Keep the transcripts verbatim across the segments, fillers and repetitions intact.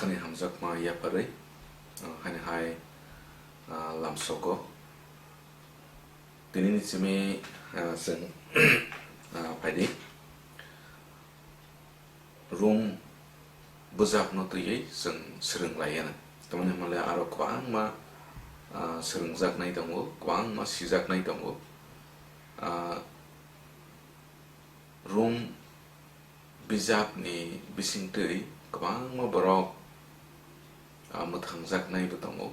Ani hamjakma yapharwi, ah, hani hai, ah, lamsogo. Tinini simi, ah, chwng, ah, phaidi. Rom bwjakno twiwi chwng swrwng lai anw. Tamoni hwnle aro kwbangma, ah, swrwngjaknai tongo, kwbangma sijaknai tongo. Ah, Rom bijapni bisingtwi kwbangma borok, ah, mwthangjaknaibo tongo.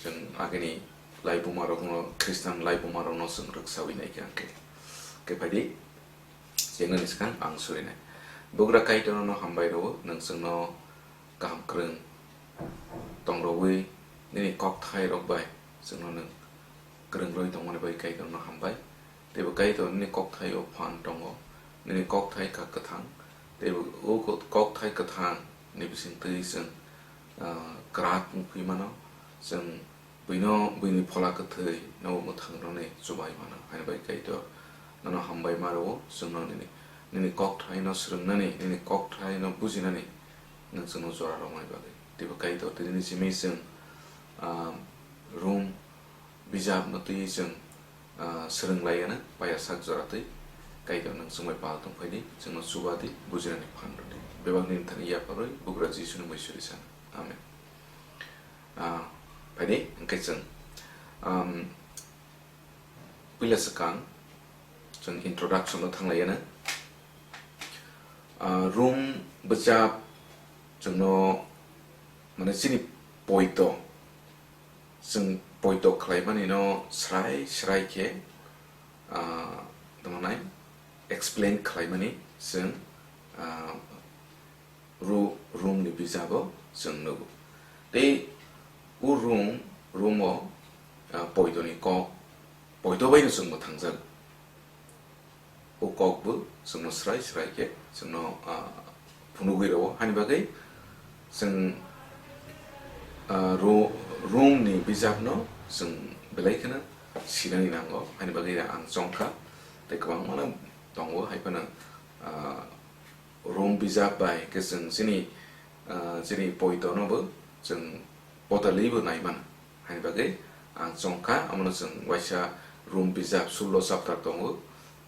Chwng agini laibumarokno, Khristan laibumarokno chwng rwksawi naikha hwnkhe. Khe phaidi, chengnani swkang ang surinai. Bugra Kaitorno hambai rwo, nwng chwngno kaham kwrwng tongrogwi nini kokthairok bai chwngno nwng kwrwng rwi tongmani bai Kaitorno hambai. Teibo Kaitor nini kokthaio phan tongo, nini kokthai kha kwthang, teibo o ko-, kokthai kwthang ni bisingtwi chwng, ah, kwrak wngwi mano, chwng buino, buini phola kwthwi no mwthang rwni chubai mano. Haini bai Kaitor nono hambai ma rwo, chwngno nini, nini kokthaino swrwngnani, nini kokthaino bujinani nwng chwngno jora rwmani bagwi. Teibo Kaitor tinini simi chwng, ah, Rom bijapno twiwi chwng, ah, swrwng lai anw, paiya sak jora twi. Kaitor nwng chwng bai pal tong phaidi, chwngno chuba di, bujinani phan rw di. Bebak nini thani yapharwi, Bugra Jisuni muisuri san. Amen. Ah, phaidi, hwnkhe chwng, um, puila swkang, chwng introduction-o thang lai anw. Ah, Rom bijap chwngno, mane, chini poito, chwng poito khlaimani no srai srai khe, ah, tamo nai explain khlaimani chwng, ah, Ro-, Romni bijabo chwng nugo. Tei o Rom, Romo, ah, poitoni kok, poito baino chwng mwthangjago. O kokbo chwngno srai srai khe chwngno, ah, phunugwi rwo. Hani bagwi chwng, ah, Ro-, Romni bijapno chwng belai kheno sinani nango. Hani bagwi ang chongkha. Tei kwbangmano tongo, hai phano, ah, Rom bijap bai khe chwng chini, ah, chini poitono bo chwng potalibo nai mano. Haini bagwi ang chongkha, omono chwng waisa Rom bijap sullo chapter tongo,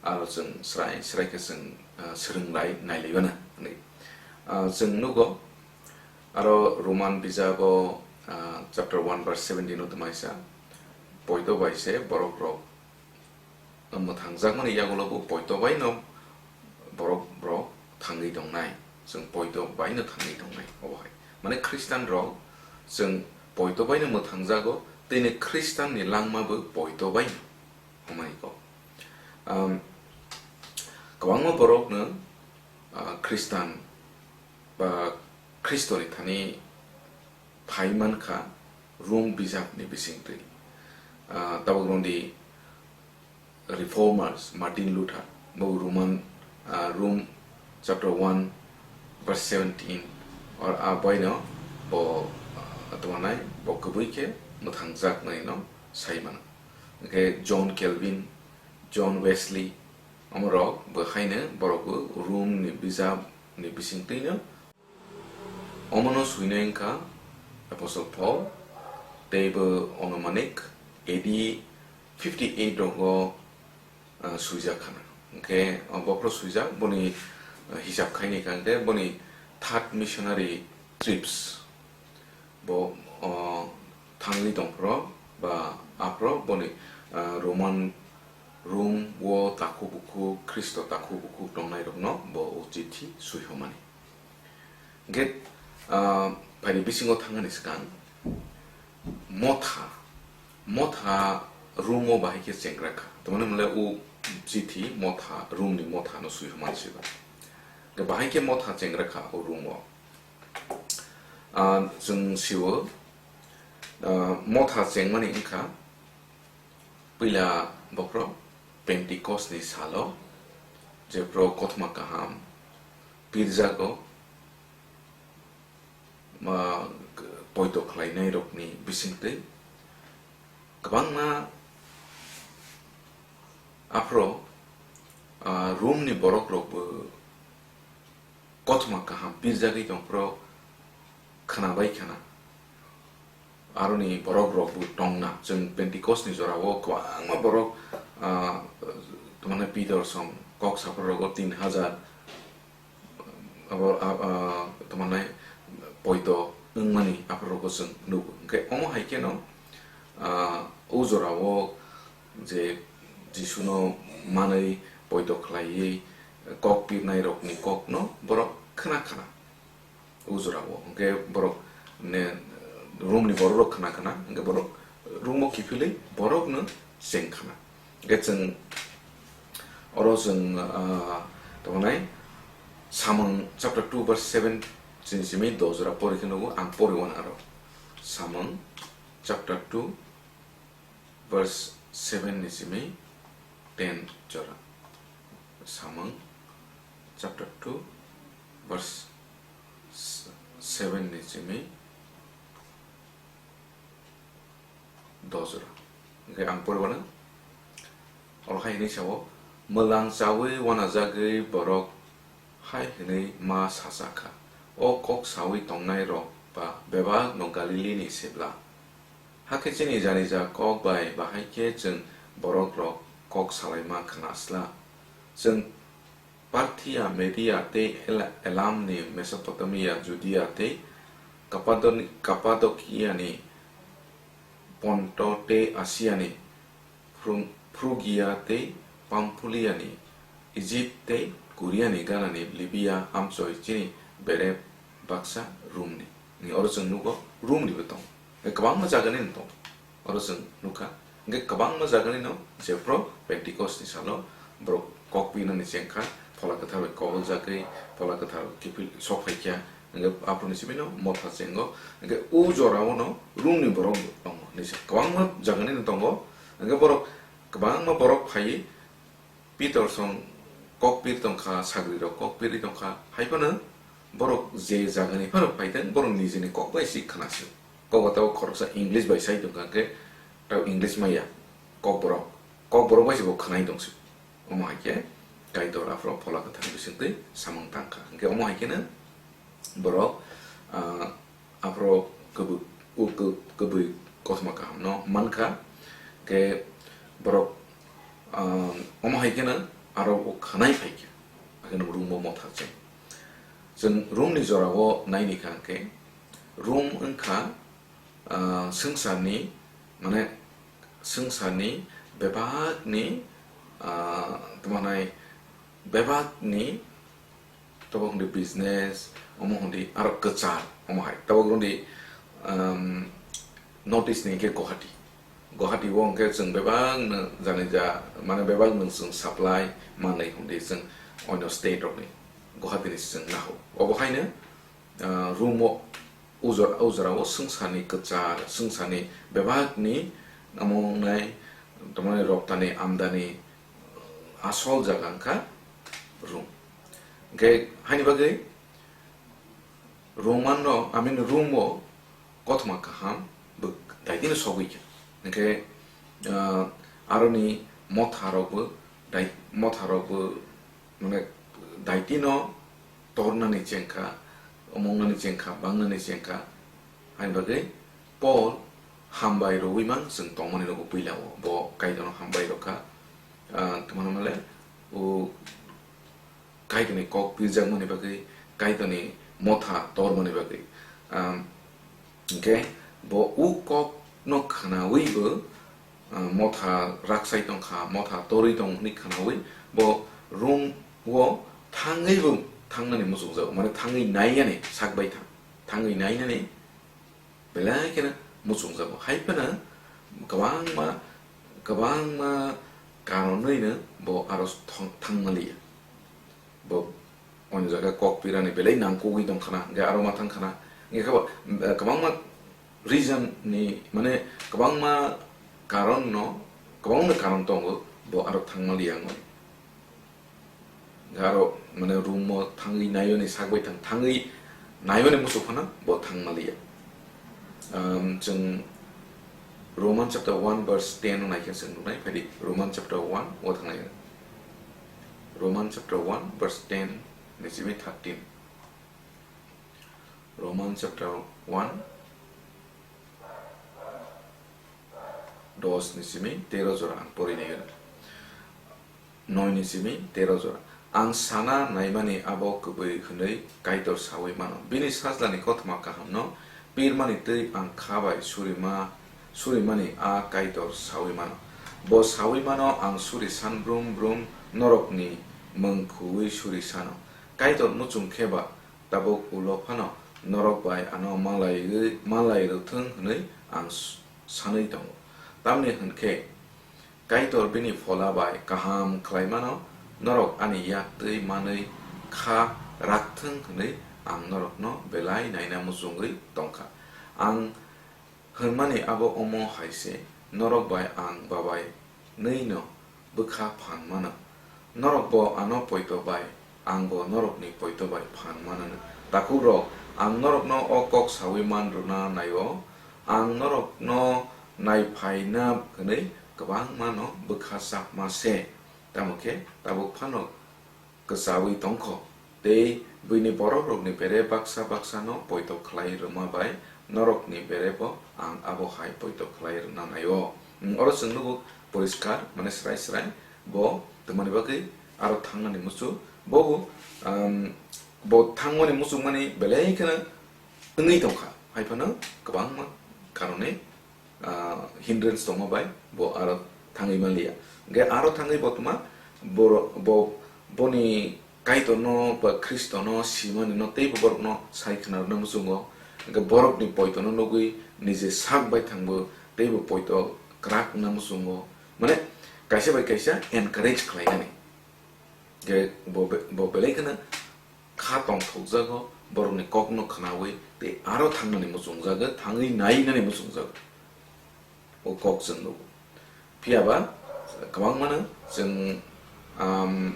aro chwng srai srai khe chwng, ah, swrwng lai nai lai mano hwnwi. Ah, chwng nugo, aro Roman bijabo, ah, chapter one verse seventeen o tongmaisa, poito bai se borok rok mwthangjakmani yagulo bo poito baino borok, borok thangwi tongnai, chwng poito baino thangwi tongnai obo hai. Mane Khristan rok chwng poito baino mwthangjago, tini Khristanni langma bo poito baino hwnmani kok. Um, kwbangma borokno, uh, Khristan ba Khristoni thani phai mankha Rom bijapni bisingtwi. Ah, tabuk rwngdi Reformers, Martin Luther, bo Roman, ah, Rom chapter one verse seventeen, or a boino bo, ah, tongmanai, bo kwbwi khe mwthangjaknaino sai mano. Hwnkhe John Calvin, John Wesley, omorok bo haino borokbo Romni bijapni bisingtwino Omono swinai wngkha Apostle Paul, tei bo onumanik A D fifty eight rogo, ah, swijak khana. Hwnkhe, ah, bophro swijak, boni, ah, hisab khaini kha hwnkhe boni third missionary trips. Bo, ah, thangwi tongphro ba aphro boni, ah, Roman, Rome o takhuk bukhuk, Khristo takhuk bukhuk tongnairokno bo o chithi swihormani. Hwnkhe, ah, phaini bisingo thangani swkang motha, motha Rome o bahai khe chengra kha. Tamoni hwnle o chithi motha, Rome ni motha no swi hwnmani se ba. Hwnkhe bahai khe motha chengra kha o Rome o. Ah, chwng sio, ah, motha chengmani wngkha, puila bophro Pentecost ni salo, jephro kothoma kaham pirjago, ma, poito khlainai rokni bisingtwi kwbangma aphro, ah, Rome ni borok rokbo kothoma kaham pirjagwi tongphro khwnabai khana. Aroni borok rok bo tongna, chwng Pentecost ni jora o kwbangma borok, ah, tongmani Peter song kok saphar rogo tin hajar, abo, ah, ah, tongmani poito wngmani aphar rogo chwng nugo. Hwnkhe omo hai kheno, ah, o jora o je Jisu no manwi poito khlaiwi kok pirnai rok ni kok no borok khna khna. O jora o hwnkhe borok ne, Rom ni borok rok khna khna, hwnkhe borok Rom o kiphilwi borok no cheng khna. Hwnkhe chwng oro chwng, ah, tongmani Samung chapter two verse seven chini simi do jora pori khe nugo, ang pori wan aro. Samung chapter two verse seven ni simi ten jora. Samung chapter two verse seven ni simi do jora. Hwnkhe ang pori wana. Oro hai hwnwi sao, mwlang chawi wanajagwi borok hai hwnwi ma sacha kha, "O kok sawi tongnai rok ba bebak no Galili ni se bla? Hakhe chini janija kok bai bahai khe chwng borok rok kok salaima khna sla? Chwng Parthia, Media tei Ela-, Elam ni Mesopotamia, Judia tei Kapadon-, Kapadokia ni Ponto tei Asia ni Phru-, Phrugia tei Pamphulia ni, Egypt tei Kuria ni gana ni Libia amchoi chini bere baksa Rom ni." Ni oro chwng nugo Rom ni bo tong. Kwbangma jaga ni tong. Oro chwng nukha. Hwnkhe kwbangma jaga ni no jephru Pentecost ni salo borok kok pinani chengkha, Phola Kwthar bai kobol jagwi, Phola Kwthar kiphil sok phaikha, hwnkhe aphuru ni simi no motha chengo, hwnkhe o jora o no Rom ni borok tongo hinwi se kwbangma jaga ni no tongo, hwnkhe borok kwbangma borok phaiwi Pitor song kok pir tongkha, sagri rok kok pirwi tongkha, hai phano borok je jaga ni phano phaithang, borok nijini kok bai si khna se. Kok ba tabo khoroksa English bai sai tongkha, hwnkhe tabo English maya kok borok, kok borok bai se bo khwnai tong se. Omo hai khe Kaitor aphuru Phola Kwthar bisingtwi samung tang kha. Hwnkhe omo hai kheno borok, ah, aphuru kwbwi, u-, kw-, kwbwi kothoma kaham no man kha. Hwnkhe borok, ah, omo hai kheno aro bo khwnai phai kha. Hakheno Rom bo motha cheng. Chwng Rom ni jora o nai ni kha hwnkhe, Rom wng kha, ah, swngcharni, mane, swngcharni bebakni, ah, tamo hwnai, bebakni, tabok hwndi business, omo hwndi aro kwchar, omo hai. Tabok hwndi, um, North East ni hwnkhe Guwahati. Guwahati o hwnkhe chwng bebakno janija, mane, bebakno chwng supply manwi hwndi chwng onyo state rokni, Guwahati ni chwng naho. Obo haino, ah, Rom o, o jora, o jora o swngcharni kwchar, swngcharni bebakni omo wngnai, tamani rok tani amdani asol jaga wngkha Rom. Hwnkhe haini bagwi Roman no, I mean, Rom o kothoma kaham bo daitino sogwi kha. Hwnkhe, ah, aroni motha rok bo dai-, motha rok bo, mane, daitino tornani chengkha, omongnani chengkha, bangnani chengkha. Haini bagwi Paul hambai rwui mang chwng tongmani nogo puila o. Bo Kaitorno hambai rwkha. Ah, tongmani male o Kaitorni kok pirjakmani bagwi, Kaitorni motha tormani bagwi. Am, hwnkhe bo o kokno khwnawi bo, ah, motha raksai tongkha, motha torwi tong hwnwi khwnawi bo Rom o thangwi bo thangnani muchungjago, mane thangwi nainani sak bai thang, thangwi nainani belai kheno muchungjago. Hai phano kwbangma, kwbangma karonwino bo aro thang-, thangmaliya. Bo onyo jaga kok pirani belai nangkukgwi tongkhana, hwnkhe aro ma thangkhana. Hwnkhe kwba-, kwbangma reason ni, mane, kwbangma karon no, kwbangma karon tongo, bo aro thangmaliya wngwi. Aro, mane, Rom o thangwi naiyoni sak bai thang, thangwi naiyoni muchuk phano bo thangmaliya. Um, chwng Roman chapter one verse ten no naikhe chwng nuknai, phaidi Roman chapter one o thangnai. Roman chapter one verse ten ni simi thirteen. Roman chapter one, dos ni simi tero jora ang pori nai gana. Noi ni simi tero jora. Ang sana naimani abo kwbwi hwnwi Kaitor saui mano. Bini sajlani kothoma kahamno pirmani twi ang kha bai surima, surimani a Kaitor saui mano. Bo saui mano ang suri san brum brum norokni mwng khuui suri sano. Kaitor muchung khe ba tabuk ulo phano norok bai ano malaiwi, malai rwthwng hwnwi ang s-, sanwi tongo. Tamni hwn khe, Kaitor bini phola bai kaham khlai mano, norok ani yak twi manwi kha rakthwng hwnwi ang norokno belai naina muchungwi tongkha. Ang hwnmani abo omo hai se, norok bai ang babai nwi no bwkha phan mano. Norok bo ano poito bai, ang bo norokni poito bai phan mano. Takhuk rok, ang norokno o kok saui man rwna naio, ang norokno nai phaina hwnwi kwbangma no bwkha chapma se. Tamo khe tabuk phano kwchaui tongkho, tei buini borokrokni bere baksa baksano poito khlai rwma bai norokni berebo ang abo hai poito khlai rwna naio. Hmm, oro chwng nugo poriskar, mane srai srai, bo twmani bagwi aro thangnani muchung, bo, um, bo thangmani muchungmani belai kheno wngwi tongkha, hai phano kwbangma karone ah, hindrance tongma bai bo aro thangwi manliya. Hwnkhe aro thangwi bo tma, boro-, bo, boni Kaitorno ba Khristono simani no teibo borokno sai khna rwna muchungo. Hwnkhe borokni poitono nugwi nije sak bai thangbo teibo poito kwrak wngna muchungo. Mane kaisa bai kaisa encourage khlainani. Hwnkhe bo be-, bo belai kheno kha tongthokjago, borokni kokno khnaui tei aro thangnani muchungjago, thangwi nainani muchungjago. O kok chwng nugo. Phiya ba kwbangmano chwng, um,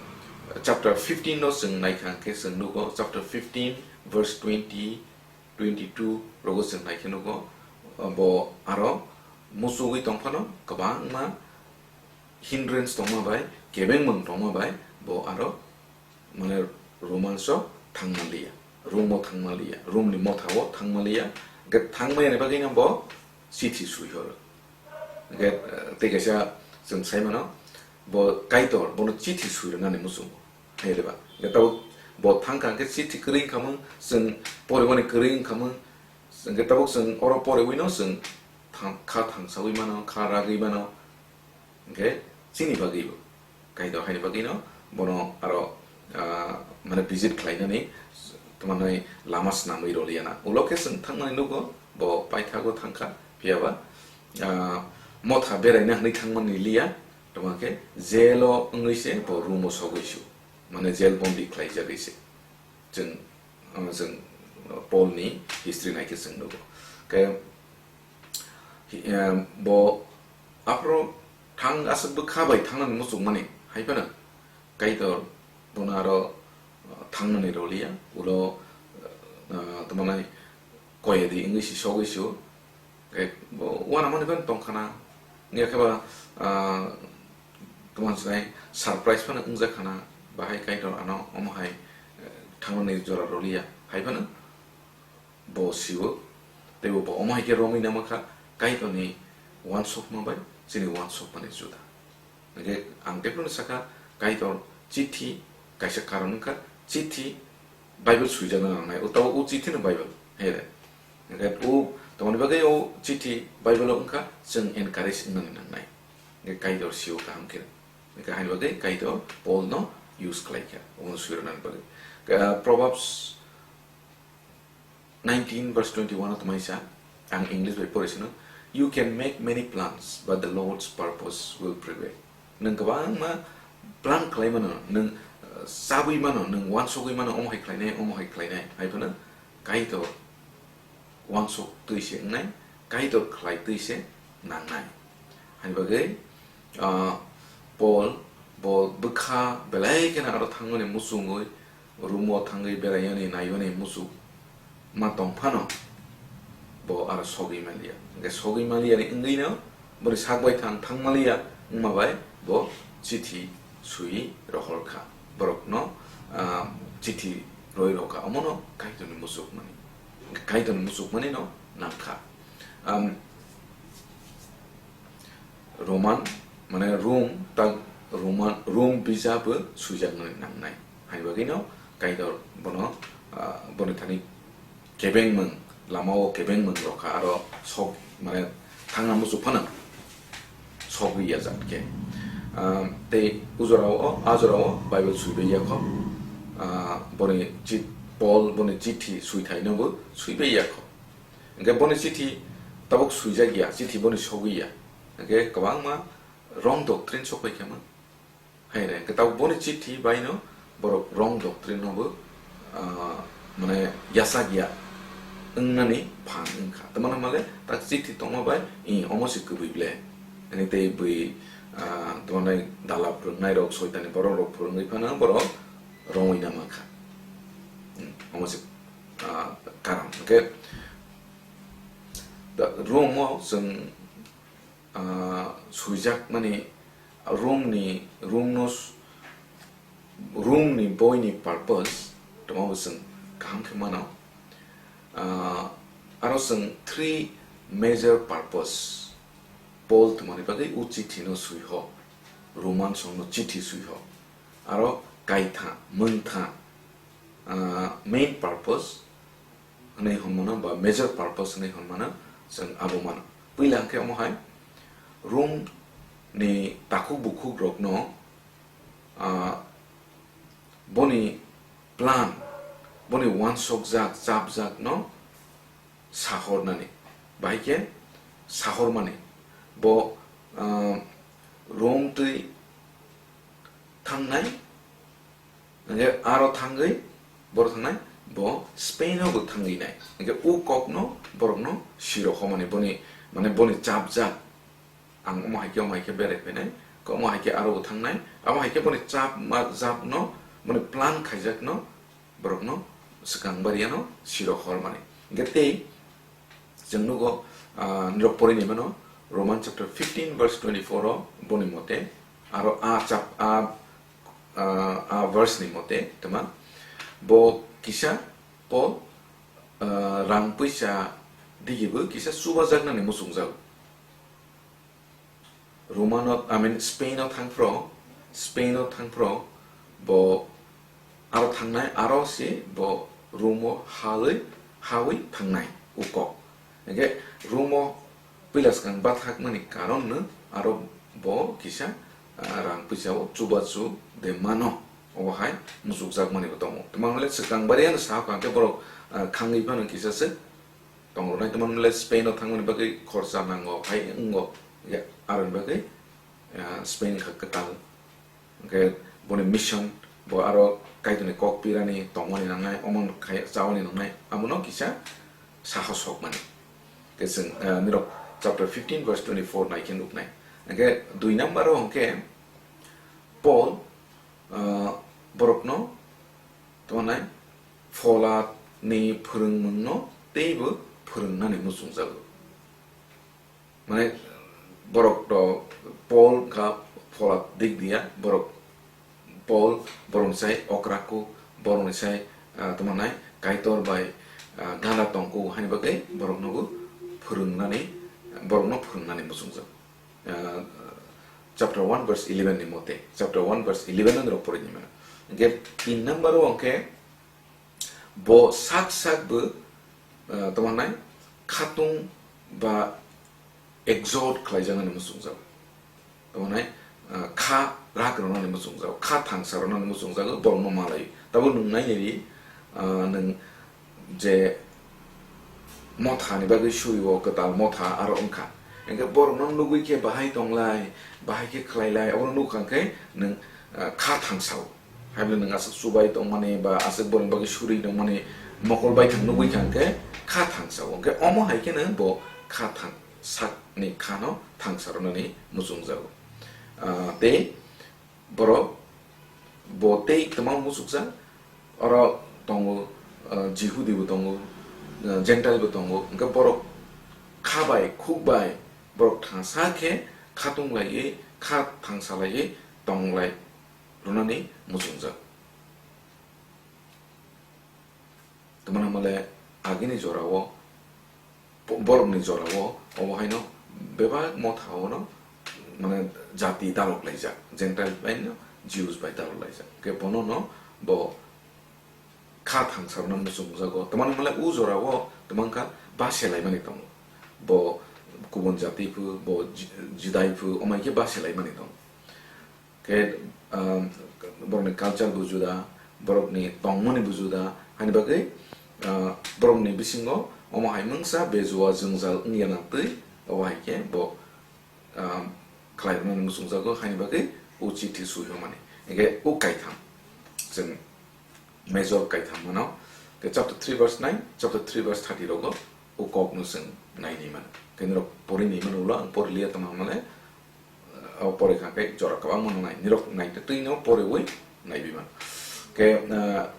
chapter fifteen no chwng naikha hwnkhe chwng nugo, chapter fifteen verse twenty, twenty-two rogo chwng naikhe nugo, bo aro muchugwi tongphano kwbangma hindrance tongma bai, kebengmung tongma bai bo aro mane romance o thangmanliya, room o thangmanliya, room ni motha o thangmanliya, hwnkhe thangmani bagwino bo chithi sui horo. Hwnkhe, eh, tei kaisa chwng sai mano, bo Kaitor bono chithi sui rwnani muchungo. Hai reba. Hwnkhe tabuk bo thangkha hwnkhe chithi kwrwi wngkhamung, chwng poriboni kwrwi wngkhamung, hwnkhe tabuk chwng oro poriwino chwng thang-, kha thangsawi mano, kha ragwi mano. Hwnkhe chini bagwibo, Kaitor haini bagwino bono aro, ah, mane visit khlainani tamo lama swnamwi roliya na. Ulo khe chwng thangmani nugo, bo paithago thangkha, phiyaba, ah, motha beraina hwnwi thangmani liya, tamo khe jail o wngwi se bo room o sogwi su, mane jail bondi khlaijagwi se. Chwng, ah, chwng Paul ni history naikhe chwng nugo. Khe Hi-, em, bo aphuru thang aswk bwkha bai thangnani muchungmani, hai phano Kaitor bono aro, uh, thangnani roliya, ulo, uh, tamo nai koyadi wngwi si sogwi si o. Khe bo uanamani phano tongkhana, wngya khe ba, uh, tamo sinai surprise phano wngjakhana, bahai Kaitor ano omo hai, uh, thangnani jora roliya, hai phano. Bo sio, tei bo, bo omo hai khe romwi nangma kha, Kaitorni uansukma bai chini uansukmani juda. Hwnkhe ang teiphano sakha, Kaitor chithi kaisa karon wngkha, chithi Bible swijakna nangnai, o tabuk o chithi no Bible, he de. Hwnkhe o tamoni bagwi o chithi Bible o wngkha, chwng encourage wngnani nangnai. Hwnkhe Kaitor sio kaham khe. Hwnkhe haini bagwi Kaitor Paul no use khlai kha, omo swirwnani bagwi. Ka-, Proverbs nineteen verse twenty-one o tongmani sa, ang English bai pori sino, "You can make many plans, but the Lord's purpose will prevail." Nwng kwbangma plan khlai mano, nwng, uh, chabwi mano, nwng uansugwi mano, omo hai khlainai, omo hai khlainai, hai phano Kaitor uansuk twi se wngnai, Kaitor khlai twi se nangnai. Haini bagwi, ah, Paul bo bwkha belai kheno aro thangmani muchungwi, room o thangwi beraiyani naiwani muchuk ma tong phano bo aro sogwi manliya. Hwnkhe sogwi manliyani wngwino boni sak bai thang thang manliya wngma bai bo chithi swiwi rohor kha. Borokno, ah, chithi roi rw kha, omono Kaitorni muchukmani. Kaitor ni muchukmani no nangkha. Am, Roman, mane Rom, tak Roman, Rom bijabo swijak nang-, nangnai. Hai bagwi no Kaitor bono, ah, boni thani kebengmung, lama o kebengmung rokha, aro sok, mane thangna muchuk phano sogwi ya jat khe. Ah, tei ujora o, ajora o Bible swibai ya kho. Ah, boni chit-, Paul boni chithi swithai no bo swibai ya kho. Hingke boni chithi tabuk swijak ya, chithi boni sogwi ya. Hingke kwbangma wrong doctrine sokpai khe man. Hai re, hingke tabuk boni chithi bai no borok wrong doctrine no bo, ah, mane yachak ya wngnani phan wngkha. Tamano male tak chithi tongma bai, i, omo se kwbwi ble. Ani tei bwi, ah, tongmani dalap rwngnai rok, soitani borok rok phwrwngwi phano borok wrong wina mankha. Hmm, omo se, ah, karon. Hingke da Rom o chwng, ah, swijak mani Rom ni, Rom no s-, Rom ni boi ni purpose tongma bo chwng kaham khe mano. Ah, aro chwng three major purpose Paul tongmani bagwi o chithi no swi ho, Roman song no chithi swi ho. Aro kaitha, mwngtha, ah, main purpose hwnwi hwnmano ba major purpose hwnwi hwnmano chwng abo mano. Puila hwnkhe omo hai Rom ni takhuk bukhuk rokno, ah, boni plan, boni wansokjak, chapjak no sahornani, bahai khe sahormani. Bo, ah, Rom twi thangnai, hingke aro thangwi, boro thangnai, bo Spain o bo thangwi nai. Hingke o kokno borokno siro homani, boni, mane boni chapjak. Ang omo hai khe, omo hai khe berai phainai, omo hai khe aro bo thangnai, abo hai khe boni chap ma-, japno, boni plan khaijakno, borokno swkang bariano siro hormani. Hingke tei chwng nugo, ah, nirok porinai mano, Roman chapter fifteen verse twenty-four o boni mote, aro a chap-, a, ah, a verse ni mote, tama, bo kisa Paul, ah, rang puisa digibo kisa chubajaknani muchungjago. Romano, I mean, Spain o thangphro, Spain o thangphro, bo aro thangnai, aro se bo Rom o halwi, hawi thangnai, o kok. Hingke Rom o puila swkang bathakmani karon no aro bo kisa, ah, rang puisa o chubachu de mano, obo hai muchukjakmani bo tongo. Tamo le swkang bari ano sa kha hingke borok, ah, khangwi phano kisa se tongo. Naitongmani le Spain o thangmani bagwi khorsa nango, hai wngo. Ya, aroni bagwi, ah, Spain kha kwtal. Hingke boni mission, bo aro Kaitorni kok pirani tongmani nangnai, omo khai chawani nangnai, amono kisa sahos sokmani. Hingke chwng, ah, nirok chapter fifteen verse twenty-four nai khe nuknai. Hingke dui number o hingke Paul, ah, borokno tongmani phola ni phwrwngmungno teibo phwrwngnani muchungjago. Mane borok to Paul wngkha phola dik diya, borok Paul borokni sai okraku, borokni sai, ah, tongmani Kaitor bai, ah, gana tongku haini bagwi boroknobo phwrwngnani, borokno phwrwngnani muchungjak. Ah, chapter one verse eleven ni mote, chapter one verse eleven no norok porwi ni mano. Hingke tin number o hingke bo sak sak bo, ah, tongmani khatung ba exhort khlaijaknani muchungjak. Tamo nai, ah, kha rak rwnani muchungjak, kha thangsa rwnani muchungjak, borokno malai. Tabo nwng nai nai di, ah, nwng je motha ni bagwi suri o, kwtal motha aro wngkha. Hingke borokno nugwi khe bahai tonglai, bahai khe khlailai, abono nukha khe nwng, ah, kha thangsa o. Haible nwng aswk chubai tongmani ba aswk borokni bagwi suri tongmani mokol baithang nugwi kha hingke kha thangsa o. Hingke omo hai kheno bo kha thang sakni khano thangsa rwnani muchungjago. Ah, tei borok bo tei kwbangma muchukjak, oro tongo, ah, Jihudi bo tongo, ah, Gentile bo tongo, hingke borok kha bai, khuk bai borok thangsa khe khatung laiwi, kha thangsa laiwi tonglai rwnani muchungjak. Tamani hwnmale Agini jorao, bo-, borokni jorao, obo haino bebak motha ono, mane, jati dalok laijak, Gentile bai no Jews bai dalok laijak. Ke bono no bo kha thangsarno muchungjago. Tamani hwnle u jorao tamang kha baselai mani tongo. Bo kubun jati phu, bo Ji-, Judai phu, omai khe baselai mani tongo. Khe, ah, borokni culture bo juda, borokni tongmani bo juda, hani bagwi, ah, borokni bisingo omo hai mungsa bejua jwngjal wngya nang twi, obo hai khe bo, ah, khlai rwnani muchungjago, hani bagwi o chithi sui hwnmani. Hingkhe o kaitham chwng major kaitham mano. Khe chapter three verse nine, chapter three verse thirty rogo o kokno chwng naini mano. Khe norok pori ni mano ulo, ang pori liya tongma male, o pori kha khe jora kwbangma nai. Nirok naitwi no poriwi naibi mano. Khe, ah,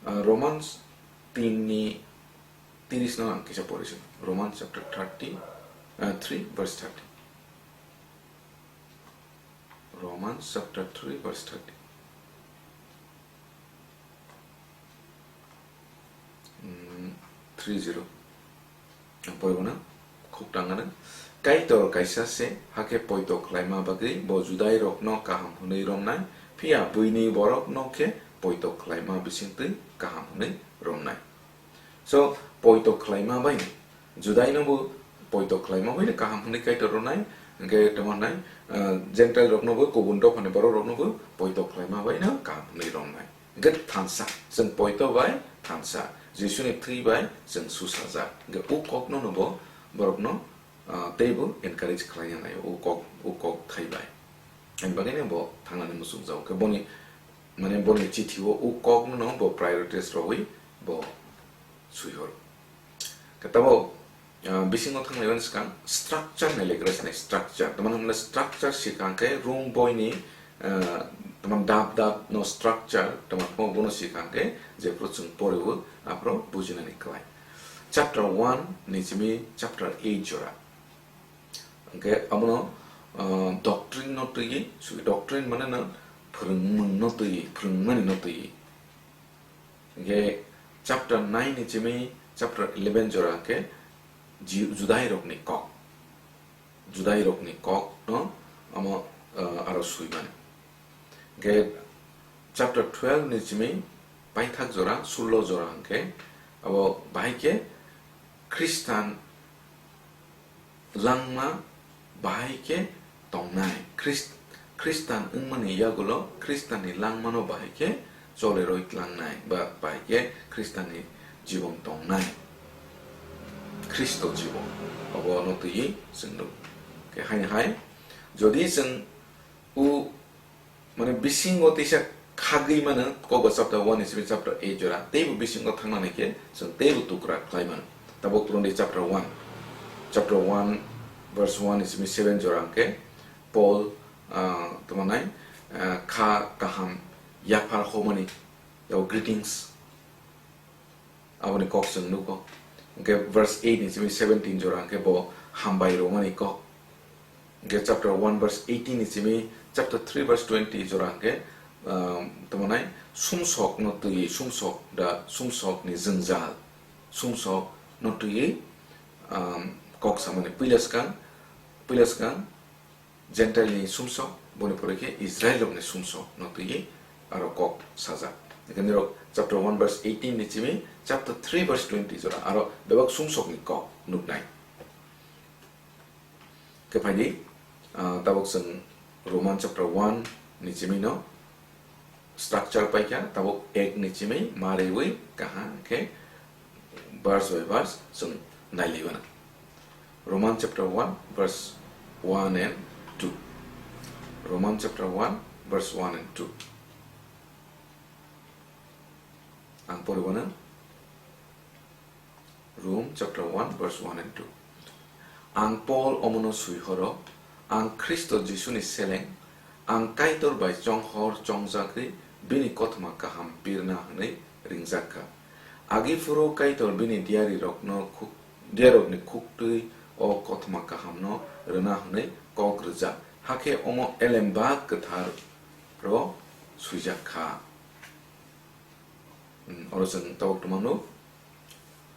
ah, Romans tin ni tiris no ang kisa pori sino. Romans chapter thirty, ah, three verse thirty. Romans chapter three verse thirty. Mm, three zero. Ang poribo na, khuk tangana. Kaitor kaisa se, hakhe poito khlaima bagwi bo Judai rokno kaham hwnwi romnai, phiya buini borokno khe poito khlaima bisingtwi kaham hwnwi romnai. So, poito khlaima bai, Judai no bo poito khlaima bai kaham hwnwi Kaitor romnai, hingkhe tamo nai, ah, Gentile rokno bo, kubun dophani borok rokno bo poito khlaima bai no kaham hwnwi romnai. Hingkhe thansa, chwng poito bai thansa, Jisuni thwi bai chwng susajak. Hingkhe o kokno no bo borokno, ah, teibo encourage khlaina nai o kok, o kok thai bai. Ani bagwi no bo thangnani muchungjago. Khe boni, mane, boni chithi o, o kokno no bo priorities rwui bo suihoro. Khe tabuk, ah, bisingo thanglaimani swkang structure nai lekra sinai, structure. Tamani hwnle structure sikang khe Rom boini, ah, tamani dap dap no structure, tamani bono sikang khe jephru chwng poriwo aphro bujinani kwlai. Chapter one ni simi chapter eight jora. Hingkhe abono, ah, doctrine no twiwi, sui doctrine mane no phwrwngmung no twiwi, phwrwngmani no twiwi. Hingkhe chapter nine ni simi chapter eleven jora hingkhe Ji-, Judai rokni kok. Judai rokni kok no amo, ah, aro sui mani. Hingkhe chapter twelve ni simi paithak jora, sullo jora hingkhe abo bahai khe Khristan langma bahai khe tongnai. Khrist-, Khristan wngmani yagulo Khristanni langmano bahai khe choleroi tlangnai ba bahai khe Khristanni jibon tongnai. Khristo jibon. Obo no twiwi chwng nuk. Khe haini hai, jodi chwng o, mane, bisingo teisa khagwi mano, Kokba chapter one ni simi chapter eight jora, teibo bisingo thangna nai khe chwng teibo tukra khlai mano. Tabuk Korinthi chapter one, chapter one verse one ni simi seven jora hwnkhe Paul, ah, tamo nai, ah, kha kaham yaphar homani, yao greetings. Aboni kok chwng nugo. Hwnkhe verse eight ni simi seventeen jora hwnkhe bo hambai rwmani kok. Hwnkhe chapter one verse eighteen ni simi chapter three verse twenty jora hwnkhe, um, tamo nai sumsok no twi, sumsok da, sumsok ni jwngjal, sumsok no twi, um, kok samani puila swkang, puila swkang, Gentile ni sumsok, boni pore khe Israel rok ni sumsok no twiwi aro kok sajak. Hwnkhe nirok chapter one verse eighteen ni simi chapter three verse twenty jora aro bebak sumsok ni kok nuknai. Khe phaidi, ah, tabuk chwng Roman chapter one ni simi no structure paikha, tabuk ek ni simi ma rewi kaha khe verse by verse chwng nailaiwi mano. Roman chapter one verse one and two. Roman chapter one verse one and two. Ang poribo na. Rom chapter one verse one and two. Ang Paul omono sui horo, ang Khristo Jisuni seleng, ang Kaitor bai chonghor chongjagwi bini kothoma kaham pirna hwnwi ringjak kha. Agi phuru Kaitor bini diyari rokno khuk-, diyarokni khuktwi o kothoma kahamno rwna hwnwi kok rwjak, hakhe omo elembak kwthar ro swijak kha. Oro chwng tabuk tongmano,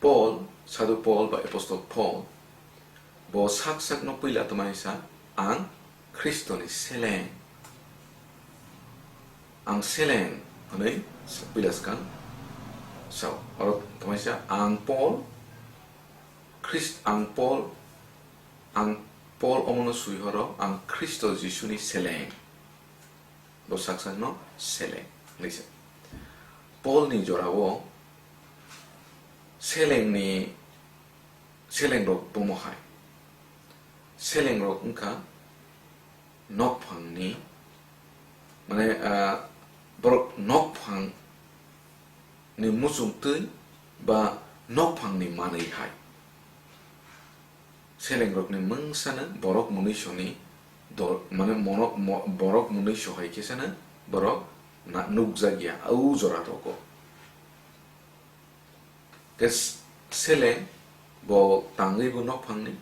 Paul, Sadhu Paul ba Apostle Paul, bo sak sakno puila tongmani sa, "Ang Khristoni seleng, ang seleng," hwnwi puila swkang sao. Oro tongmani sa, "Ang Paul, Khrist, ang Paul, ang Paul omono swi horo, ang Khristo Jisuni seleng." Bo sak sakno seleng hwnwi sa. Paulni jorao selengni, selengrok bomo hai. Selengrok wngkha nokphangni, mane, ah, borok nokphangni muchungtwi ba nokphangni manwi hai. Selengrokni mungsano borok mwnwisoni dol, mane mono-, mo-, borok mwnwiso hai khe sano borok na-, nukjakya au jora rogo. Khe s-, seleng bo tangwi bo nokphangni,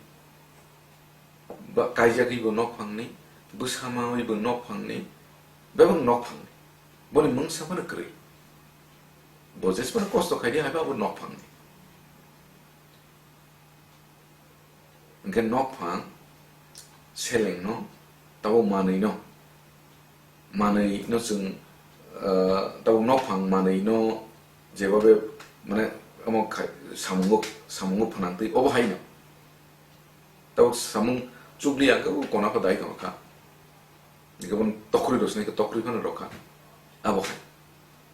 ba kaijagwi bo nokphangni, bwsa mawi bo nokphangni, bebak nokphangni. Boni mungsa phano kwrwi. Bo jesphano kosto khaidi haiba abo nokphangni. Hwnkhe nokphang selengno tabo manwino, manwino chwng, ah, tabo nokphang manwino jebabe, mane, omo khai-, samungo, samungo phnangtwi obo haino. Tabo samung chukliya hwnkhe bo kona pha dai tongkha. Hwnkhe bono tokrwi rw sinai khe tokrwi phano rwkha. Abo hai.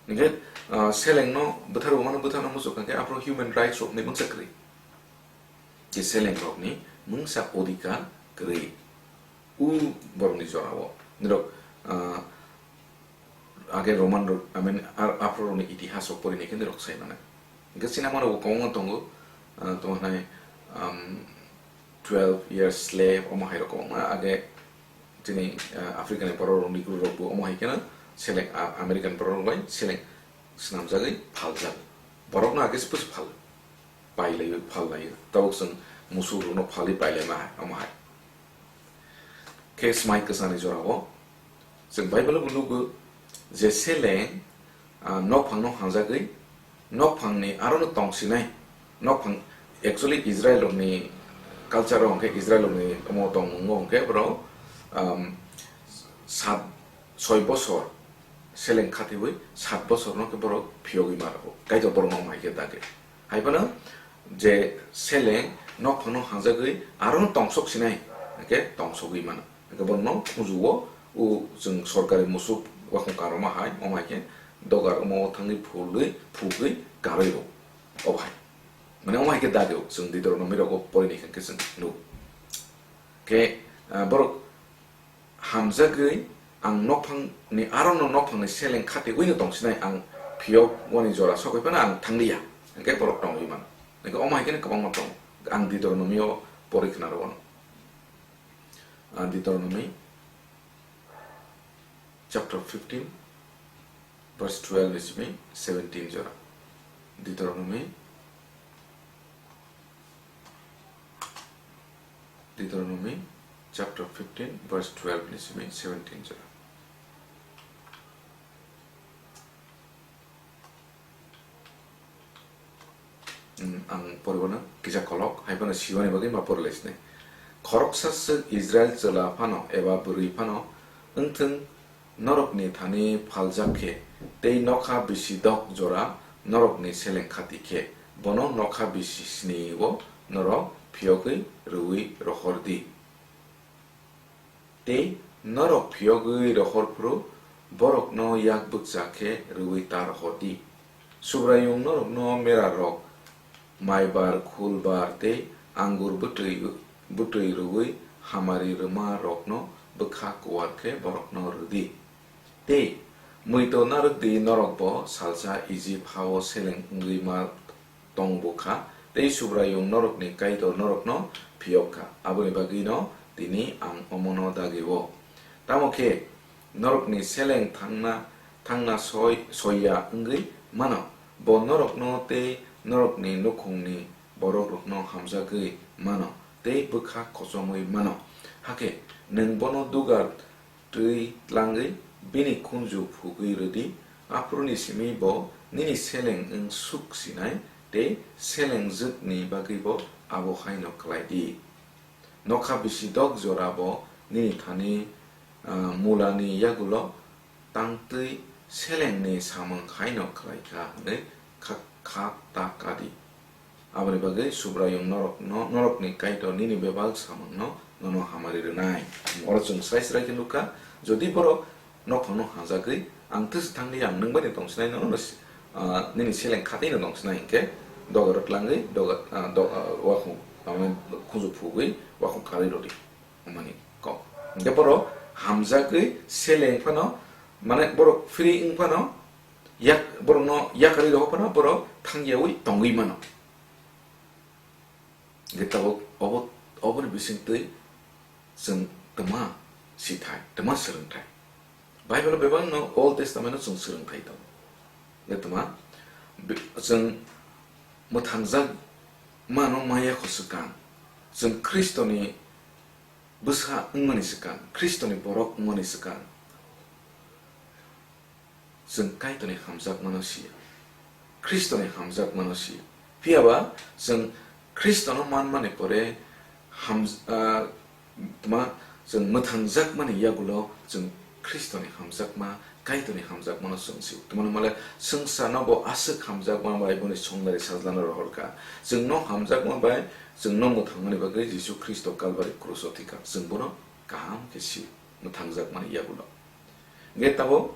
Hwnkhe, ah, selengno bwtharbo mano bwtharno muchuk kha khe aphuru human rights rokni mungsa kwrwi. Je selengrokni mungsa odhikar kwrwi. U borokni jorao. Nirok, ah, age Roman rok, I mean, ar-, aphuru rokni itihas rok porinai khe nirok sai mano. Hwnkhe sinamano bo kwbangma tongo, ah, tongmani, um, twelve years slave, omo hai rok kwbangma age chini, ah, Africa ni borok rok, Negro rok bo omo hai kheno seleng, ah, American borok rok bai seleng swnamjagwi phaljak. Borokno age se phal, pailaio, phallaio. Tabuk chwng musuk rokno phalwi pailaima hai, omo hai. Khe smai kwchani jorao chwng Bible bo nugo je seleng, ah, nokphangno hamjagwi nokphangni arono tongsinai. Nokphang, actually Israel rokni culture o hwnkhe, Israel rokni omo tongmungo hwnkhe borok, um, sat, soi bosor seleng khathiwi sat bosorno khe borok phiyogwi ma rwo. Kaitor borokno omo hai khe dage. Hai phano je seleng nokphangno hamjagwi arono tongsok sinai, hwnkhe tongsogwi mano. Hwnkhe bono khunju-o, o chwng sorkari musuk wakhung karoma hai, omo hai khe dogar omo thangwi phulwi, phugwi karwi rwo. Obo hai. Mane omo hai khe dage o, chwng Deuteronomy rogo porinai khe chwng nugo. Khe, ah, borok hamjagwi ang nokphangni, arono nokphangni seleng khathiwi no tongsinai, ang phiyok wani jora sokwi phano ang thangliya, hwnkhe borok tongwi mano. Hwnkhe omo hai khe kwbangma tongo. Ang Deuteronomy o porwi khna rwo no. Ah, Deuteronomy chapter fifteen, verse twelve ni simi seventeen jora. Deuteronomy, Deuteronomy chapter fifteen, verse twelve ni simi seventeen jora. Hmm, ang poribano kisa kolok, hai phano siwani bagwi ma porilaisnai. Khoroksa swk Israel chwla phano eba bwrwi phano wngthwng norokni thani phaljak khe, tei nokha bisi dok jora norokni seleng khati khe, bono nokha bisi sni-o norok phiyogwi rwui rohor di. Tei norok phiyogwi rohor phuru borokno yak bwkcha khe rwui ta rohor di. Subraiyung norokno merarok, maibar, khulbar tei angur bwtwi, bwtwi rwui hamari rwma rokno bwkha kuwar khe borokno rw di. Tei muitu narwk di, norokbo salsa Ijip ha-o seleng wngwi ma tong bukha, tei Subraiyung norokni Kaitor norokno phiyok kha. Aboni bagwino tini ang omono dagi-o. Tamo khe norokni seleng thangna, thangna soi, soiya wngwi mano, bo norokno tei norokni nukhungni borokrokno hamjagwi mano tei bwkha kochomwi mano. Hakhe nwng bono dugar twi tlangwi bini khunju phugwi rw di, Aphuruni simi bo nini seleng wng suk sinai tei selengjwkni bagwi bo abo haino khlai di. Nokha bisi dok jora bo nini thani, ah, mulani yagulo tangtwi selengni samung haino khlai kha hwnwi kha, kha ta ka di. Aboni bagwi Subraiyung norokno, norokni Kaitor nini bebak samungno nono hamari rwnai. Oro chwng srai srai khe nukha, jodi borok nophangno hamjagwi, ang thus thangdi, ang nwng bai tongsinai, nono, ah, nini seleng khatwi no tongsinai hinkhe, doga rwtlangwi, doga, ah, do-, ah, wakhung, ah, khunju phugwi, wakhung karwi rwdi, hwnmani kok. Hinkhe borok hamjagwi seleng phano, mane borok free wng phano, yak, borokno yakarwi rw phano borok thangyawi tongwi mano. Hinkhe tabuk obo, oboni bisingtwi chwng twma sithai, twma swrwngthai. Bible-o bebakno Old Testament-o chwng swrwngthai tongo. Hinkhe twma, bi-, chwng mwthangjak mano maya kho swkang. Chwng Khristoni bwsa wngmani swkang, Khristoni borok wngmani swkang. Chwng Kaitorni hamjakmano siya, Khristoni hamjakmano siya. Phiya ba chwng Khristono manmani pore ham-, ah, tma, chwng mwthangjakmani yagulo chwng Khristoni hamjakma, Kaitorni hamjakmano chwng sio. Tma hwnmale swngcharno bo aswk hamjakma bai boni songdari sajlano rohor kha. Chwngno hamjakma bai chwngno mwthangmani bagwi Jisu Khristo Kalbari kruso thwi kha. Chwng bono kaham khe sio, mwthangjakmani yagulo. Hinkhe tabuk,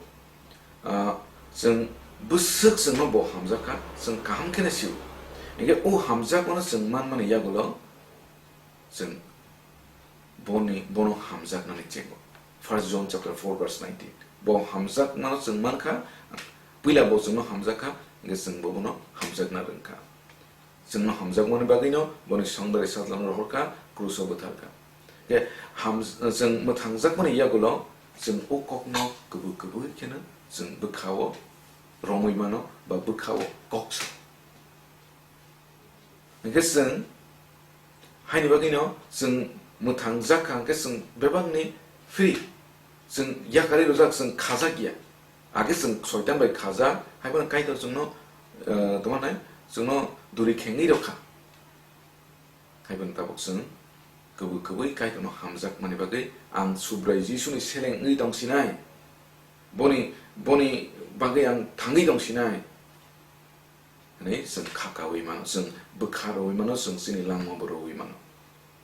ah, chwng bwswk chwngno bo hamjak kha, chwng kaham kheno sio. Hinkhe o hamjakmano chwng manmani yagulo chwng boni, bono hamjaknani chengo. First John chapter four verse nineteen. Bo hamjakmano chwng mankha, puila bo chwngno hamjak kha, hinkhe chwng bo bono hamjakna rwngkha. Chwngno hamjakmani bagwino boni songdari sajlano rohor kha, kruso bwthar kha. Khe ham-, chwng mwthangjakmani yagulo chwng o kokno kubui kubui kheno chwng bwkhao romwi mano ba bwkhao kok sa. Hinkhe chwng haini bagwino chwng mwthangjak kha, hinkhe chwng bebakni free, chwng yakarwi rwjak, chwng khajak ya. Age chwng soitan bai khaja, hai phano Kaitor chwngno, eh, tongma nai, chwngno duri khengwi rw kha. Hai phano tabuk chwng kubui kubui Kaitorno hamjakmani bagwi ang Subrai Jisuni seleng wngwi tongsinai. Boni, boni bagwi ang thangwi tongsinai. Hwnwi chwng kha kaui mano, chwng bwkha rwui mano, chwng chini langma bo rwui mano.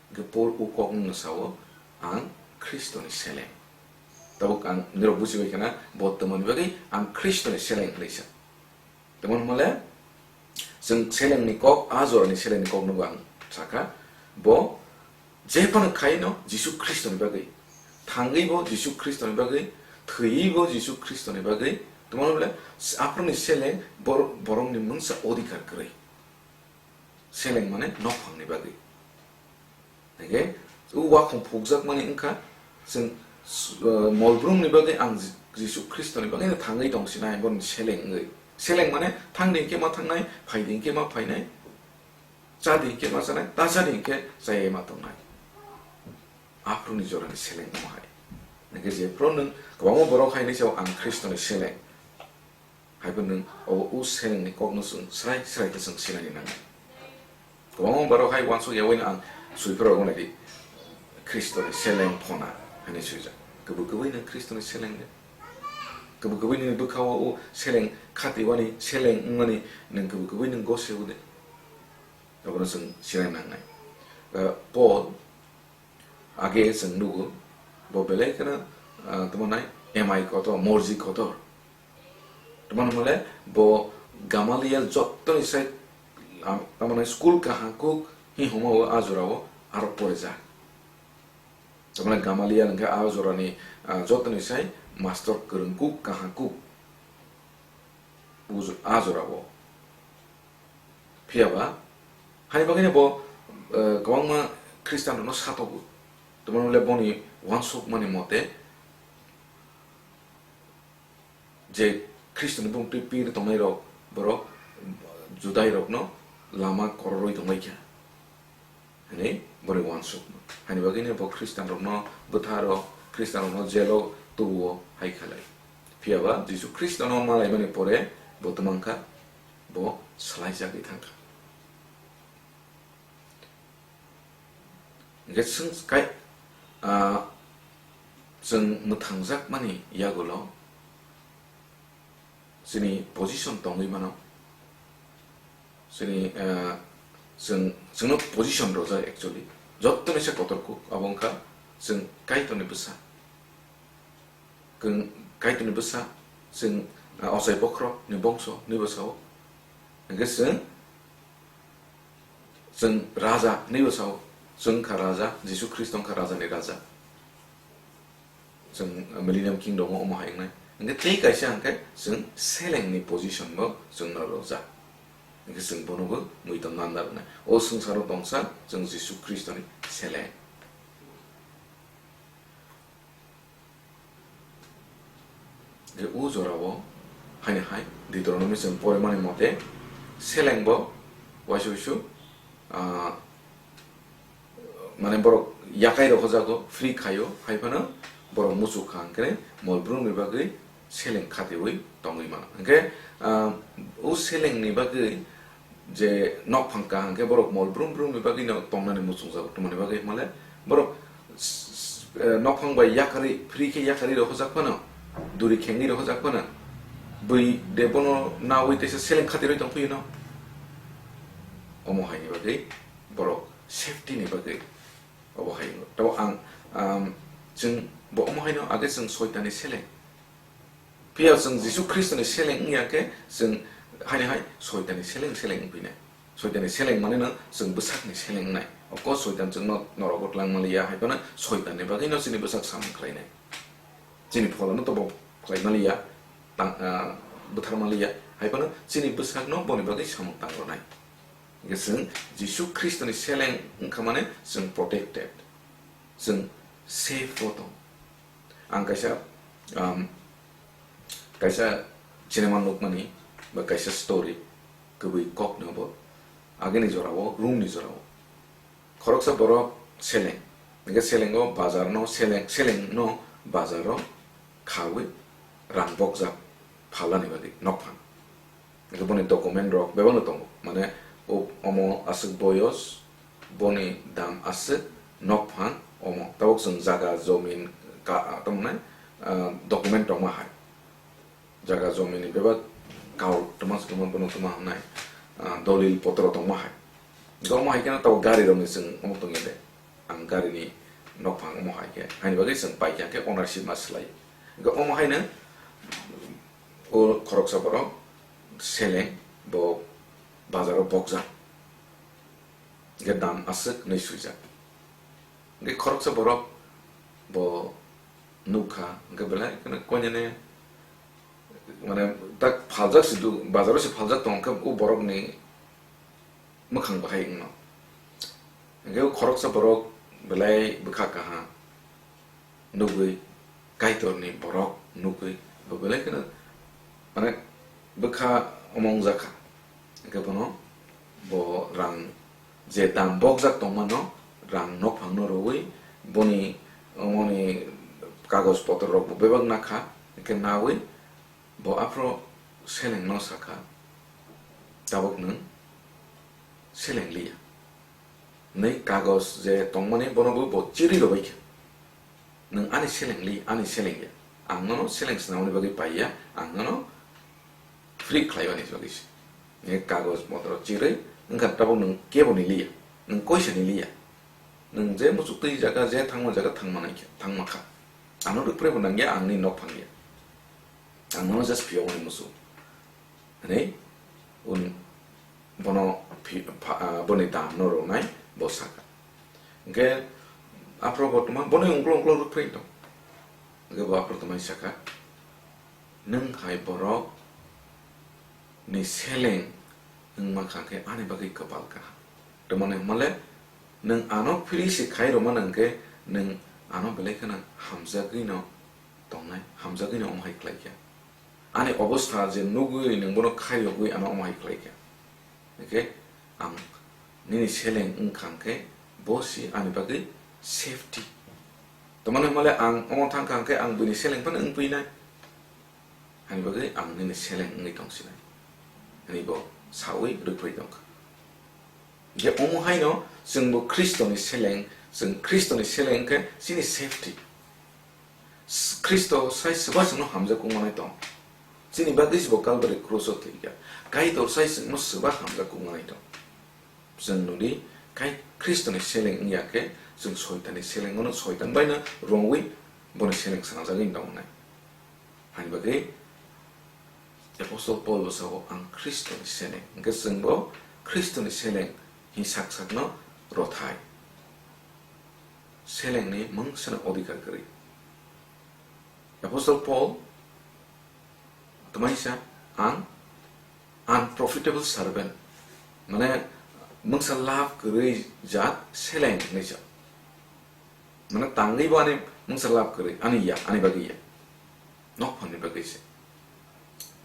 Hwnkhe Paul o kok wngno sao, "Ang Khristoni seleng." Tabuk ang norok bujibai khana, bo twmani bagwi ang Khristoni seleng hwnwi sa. Tamo hwnmale, chwng selengni kok, a jorani selengni kokno bo ang sakha, bo jephano khaino Jisu Khristoni bagwi, thangwi bo Jisu Khristoni bagwi, thwiwi bo Jisu Khristoni bagwi, tamo hwnmale, aphuruni seleng bor-, borokni mungsa odhikar kwrwi. Seleng mane nokphangni bagwi. Hingke o wakhong phukjakmani wngkha, chwng, uh, molbrumni bagwi ang Ji-, Jisu Khristoni bagwi no thangwi tongsinai, boroni seleng wngwi. Seleng mane thangdi hingke ma thangnai, phaidi hingke ma phainai, chadi hingke ma chanai, ta chadi hingke chayai ma tongnai. Aphuruni jorani seleng omo hai. Hingke jephuru nwng kwbangma borok hai hinwi sao, "Ang Khristoni seleng." Haibo nwng obo o selengni kokno chwng srai srai khe chwng sinani nangnai. Kwbangma borok hai uansuk yaui no ang sui phuru rwgwi naidi, "Khristoni seleng phona," hinwi swijak. Kwbwi kwbwi nwng Khristoni seleng de. Kwbwi kwbwi nini bwkhao o seleng khatiwani, seleng wngmani nwng kwbwi kwbwi nwng gosio de. Abono chwng sinani nangnai. Eh, Paul Age chwng nugo, bo belai kheno, ah, tamo nai M I kotor, morji kotor. Tamo hwnmale bo Gamaliel jottoni sai, ah, tamo nai school kaham kuk hi hwnma o a jora o aro porijak. Tamo nai Gamaliel hwnkhe a jorani, ah, jottoni sai master kwrwng kuk kaham kuk. Buj-, a jora o. Phiya ba, hai bagwino bo, eh, kwbangma Khristian rokno satogo. Tamo hwnle boni uansukmani mote je Khristoni bumtwi pir tongnai rok, borok Judai rokno lama kororoi tonglaikha. Hwnwi boni uansukma. Haini bagwino bo Khristian rokno bwtha rok, Khristian rokno jelo tubuo hai khalai. Phiya ba Jisu Khristono malaimani pore bo twmang kha, bo swlaijagwi thang kha. Hwnkhe chwng kai, ah, chwng mwthangjakmani yagulo chini position tongwi mano. Chini, ah, chwng, chwngno position rwjak actually. Jottoni se kotor kuk abo wngkha chwng Kaitorni bwsa. Kung-, Kaitorni bwsa, chwng, ah, ochai bokhorokni bongso, hwnwi bo sao. Hwnkhe chwng, chwng raja, hwnwi bo sao. Chwng kha raja, Jisu Khristo wngkha rajani raja. Chwng, ah, Millennium Kingdom-o omo hai wngnai. Hwnkhe tei kaisa hwnkhe chwng selengni position-bo chwngno rwjak. Hwnkhe chwng bonobo muitom nanda rwnai. O swngcharo tongsa chwng Jisu Khristoni seleng. Je o jorao haini hai Deuteronomy chwng porimani mote selengbo waisa waisa, ah, mane borok yakai rok hojago, free khaio, hai phano borok muchuk kha hwnkhe mol brumni bagwi seleng khatiui tongwi mano. Hwnkhe, ah, o selengni bagwi je nokphang kaham khe borok mol brum brum ni bagwi no tongnani muchungjago, tongmani bagwi hwnmale borok s-, s-, eh, nokphang bai yakarwi, free khe yakarwi rw hojak phano, duri khengwi rw hojak phano, bui de bono nawi teisa seleng khatirwi tongphiyuno. Omo haini bagwi borok safety ni bagwi obo hai wngwi. Tabo ang, um, chwng bo omo haino age chwng soitani seleng. Phiya chwng Jisu Khristoni seleng wngya khe chwng haini hai soitani seleng seleng wngphinai. Soitani seleng mane no chwng bwsakni seleng wngnai. Oko soitan chwngno norogo twlang maliya, hai phano soitanni bagwino chini bwsak samung khlainai. Chini pholano tobo khlai maliya, tang, ah, bwthar maliya, hai phano chini bwsakno boni bagwi samung tang rwnai. Hwnkhe chwng Jisu Khristoni seleng wngkha mane chwng protected, chwng safe o tong. Ang kaisa, um, kaisa cinema nukmani ba kaisa story kwbwi kokni obo. Agini jorao, Rome ni jorao khoroksa borok seleng, hwnkhe selengo bazar no seleng, seleng no bazar o khawi rang bokjak phalnani bagwi nokphang. Hwnkhe boni document rok bebakno tongo. Mane o-, omo aswk boyos, boni dam aswk, nokphang omo. Tabuk chwng jaga, jomin, ka-, tamo nai, ah, document tongma hai. Jaga, jomini bebak kau tongma se tongma, bono tongma hwnai, ah, dolil potro tongma hai. Hwnkhe omo hai kheno tabuk gari rokni chwng omo tongya de. Ang garini nokphang omo hai khe, haini bagwi chwng paikha khe ownership ma swlai. Hwnkhe omo haino o khoroksa borok seleng bo bazaro bokjak. Hwnkhe dam aswk hwnwi swijak. Hwnkhe khoroksa borok bo nukha, hwnkhe belai kheno koinene, mane, tak phaljak se du, bazaro se phaljak tong khe o borokni mwkhang bahai wngno. Hwnkhe o khoroksa borok belai bwkha kaham nugwi, Kaitorni borok nugwi bo belai kheno, mane, bwkha omo wngjakha. Hwnkhe bono bo rang je dam bokjak tongmano, rang nokphangno rwui, boni omoni kagoj potor rok bo bebak nakha, hwnkhe naui bo aphro selengno sakha, "Tabuk nwng seleng liya." Hwnwi kagoj je tongmani bono bo, bo chiri rwbaikha. Nwng ani seleng li, ani seleng ya. Ang nono seleng swnamani bagwi pai ya, ang nono free khlaiwani bagwi se. Nge kagoj motoro chirwi, wngkha tabuk nwng keboni li ya, nwng koisani li ya. Nwng je muchuk twi jaga, je thangma jaga thangma nai khe, thangma kha. Ano rwphre bo nang ya, ang ni nok phang ya. Ang nono just phiyok ni muchuk. Hwnwi un-, bono phi-, pha-, ah, boni dam no rwnai bo sakha. Hwnkhe aphro bo tongma, bono ungklo ungklo rwphre tong. Hwnkhe bo aphro tongmani sakha, "Nwng hai borok ni seleng wngma kha khe ani bagwi kwpal kaham." Tamoni hwnmale nwng ano phiri se khai rwmani hwnkhe nwng ano belai kheno hamjagwi no tongnai, hamjagwi no omo hai khlai kha. Ani obostha je nugwi nwng bono khairogwi ano omo hai khlai kha. Hwnkhe ang nini seleng wng kha hwnkhe bo si ani bagwi safety. Tamani hwnmale ang omo thang kha hwnkhe ang buini seleng phano wng pui nai. Ani bagwi ang nini seleng wngwi tong sinai. Ani bo sawi rwphai tongkha. Je omo haino chwngbo Khristoni seleng, chwng Khristoni seleng khe chini safety. S-, Khristo sai swbak chwngno hamjak wngmanai tong. Chini bagwi se bo Calvary cross-o thwikha. Kaitor sai chwngno swbak hamjak wngmanai tong. Chwng nudi, kai Khristoni seleng wngya khe, chwng Soitanni seleng wngno, Soitan baino romwi boni seleng swnamjagwi tongnai. Hani bagwi Apostol Paul bo sao, "Ang Khristoni seleng." Hwnkhe chwngbo Khristoni seleng hin sak sakno rothai. Selengni mungsano odhikar kwrwi. Apostol Paul twmai sa, "Ang unprofitable servant," mane mungsa lab kwrwi jat seleng hinwi sa. Mane tangwi bo ani mungsa lab kwrwi, ani ya, ani bagwi ya. Nok phanni bagwi se.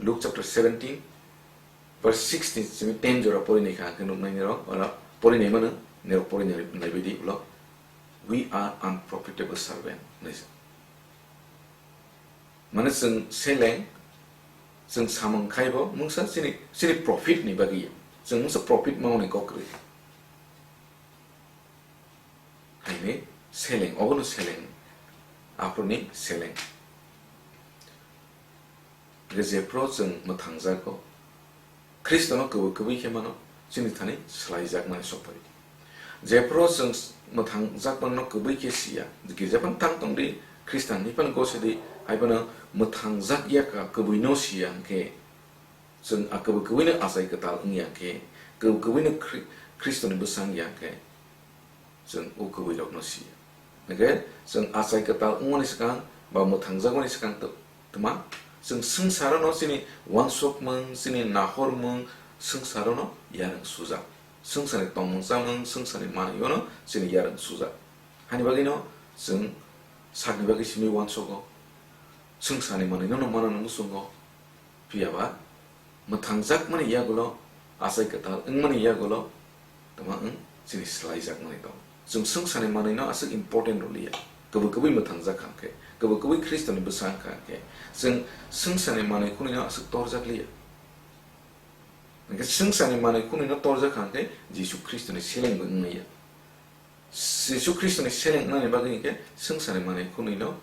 Luke chapter seventeen, verse sixteen simi ten jora porinai kha, hwnkhe nuknai nirok, oro porinai mano, nirok porinai nai baidi ulo, "We are unprofitable servant," hinwi sa. Mane chwng seleng, chwng samung khaibo mungsa chini, chini profit ni bagwi ya. Chwng mungsa profit mangni kok kwrwi. Haini seleng, obono seleng, aphuruni seleng. Hwnkhe jephru chwng mwthangjago, Khristono kwbwi kwbwi khe mano, chini thani swlaijakmani sokphai. Jephru chwng mwthangjakmano kwbwi khe siya, girja phano tang tongdi, Khristanni phano gosidi, haiphano mwthangjak ya kha, kwbwino siya hwnkhe, chwng a kwbwi kwbwino achai kwtal wngya khe, kwbwi kwbwino Khri-, Khristoni bwsa wngya khe, chwng o kwbwirokno siya. Hwnkhe chwng achai kwtal wngmani swkang ba mwthangjakmani swkang tw-, twma chwng swngsarono chini uansukmung, chini nahormung swngsarono yarwng sujak. Swngcharni tongmung chamung, swngcharni manwino chini yarwng sujak. Hani bagwino chwng sakni bagwi simi uansugo. Swngcharni manwino no mano muchungo. Phiya ba mwthangjakmani yagulo, achai kwtal wngmani yagulo, tama wng chini swlaijakmani tong. Chwng swngcharni manwino aswk important rwliya. Kwbwi kwbwi mwthangjak kha khe, kwbwi kwbwi Khristoni bwsa wng kha khe, chwng swngcharni manwi khunino aswk torjak liya. Hwnkhe swngcharni manwi khunino torjak kha khe Jisu Khristoni seleng bo wng manya. Jisu Khristoni seleng wngnani bagwi hwnkhe swngcharni manwi khunino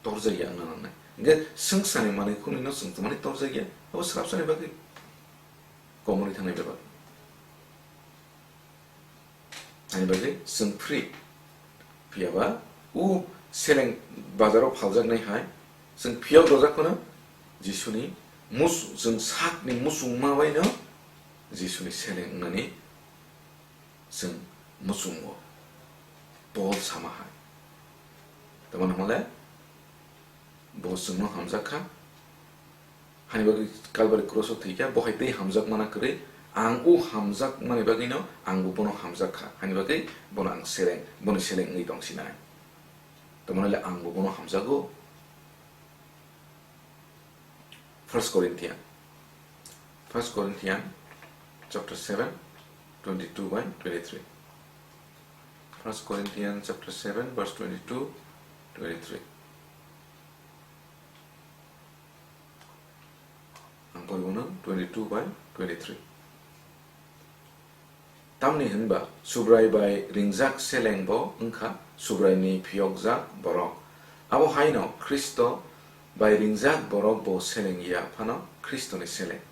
torjakya wngna nangnai. Hwnkhe swngcharni manwi khunino chwng tongmani torjakya, abo swrapsani bagwi komorwi thangnai bebak. Ani bagwi chwng free. Phiya ba o seleng bazaro phaljaknai hai chwng phiyok rojak phano Jisuni mus-, chwng sakni muchungma baino Jisuni seleng wngnani chwng muchungo Paul sama hai. Tamo hwnmale bo chwngno hamjak kha. Hani bagwi Calvary cross-o thwi kha, bo hai tei hamjakmana kwrwi, ang o hamjakmani bagwino ang bo bono hamjak kha. Hani bagwi bono ang seleng, boni seleng wngwi tong sinai. Tamo hwnmale ang bo bono hamjago. First Corinthian. First Corinthian chapter seven, twenty-two by twenty-three. First Corinthian chapter seven, verse twenty-two, twenty-three. Ang poribo no twenty-two by twenty-three. Tamni hwnba Subrai bai ringjak seleng bo wngkha Subraini phiyokjak borok. Abo haino Khristo bai ringjak borok bo seleng ya phano Khristoni seleng.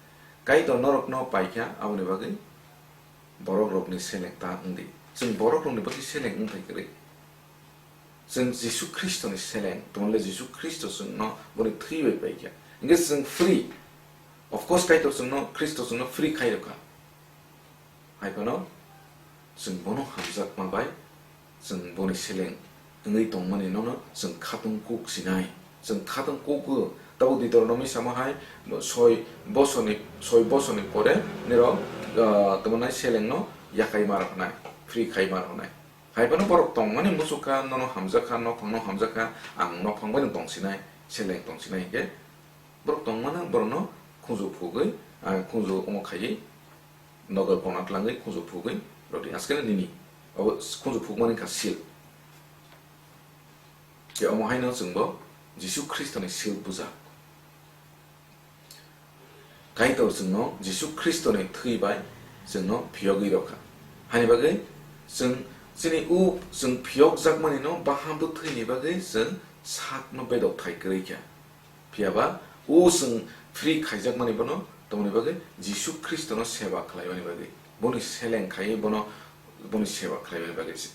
Kaitor norokno paikha, aboni bagwi borokrokni seleng ta wngdi. Chwng borokrokni bagwi seleng wngthai kwrwi. Chwng Jisu Khristoni seleng, tongmole Jisu Khristo chwngno boni thwi bai paikha. Hwnkhe chwng free. Of course, Kaitor chwngno, Khristo chwngno free khairokha. Hai phano chwng bono hamjakma bai chwng boni seleng wngwi tongmani nono chwng khatung kuk sinai. Chwng khatung kugo, tabuk Deuteronomy sama hai soi bosorni, soi bosorni pore nirok, ah, tamo nai selengno yakai ma roknai, free khai ma roknai. Hai phano borok tongmani muchukha, nono hamjakha, nophangno hamjakha, ang nophang bai no tongsinai, seleng tongsinai hinkhe borok tongmano borokno khunju phugwi, ah, khunju omo khaiwi nogo kona tlangwi khunju phugwi rodi askeno nini. Obo khunju phugmani wngkha seal. Tei omo haino chwngbo Jisu Khristoni seal bujak. Kaitor chwngno Jisu Khristoni thwi bai chwngno phiyogwi rwkha. Hani bagwi chwng chini u chwng phiyokjakmani no baham bwthwini bagwi chwng sakno bedok thai kwrwi kha. Phiyaba u chwng free khaijakmani bono tongmani bagwi Jisu Khristono seba khlaimani bagwi, boni seleng khaiwi bono, boni seba khlaimani bagwi se.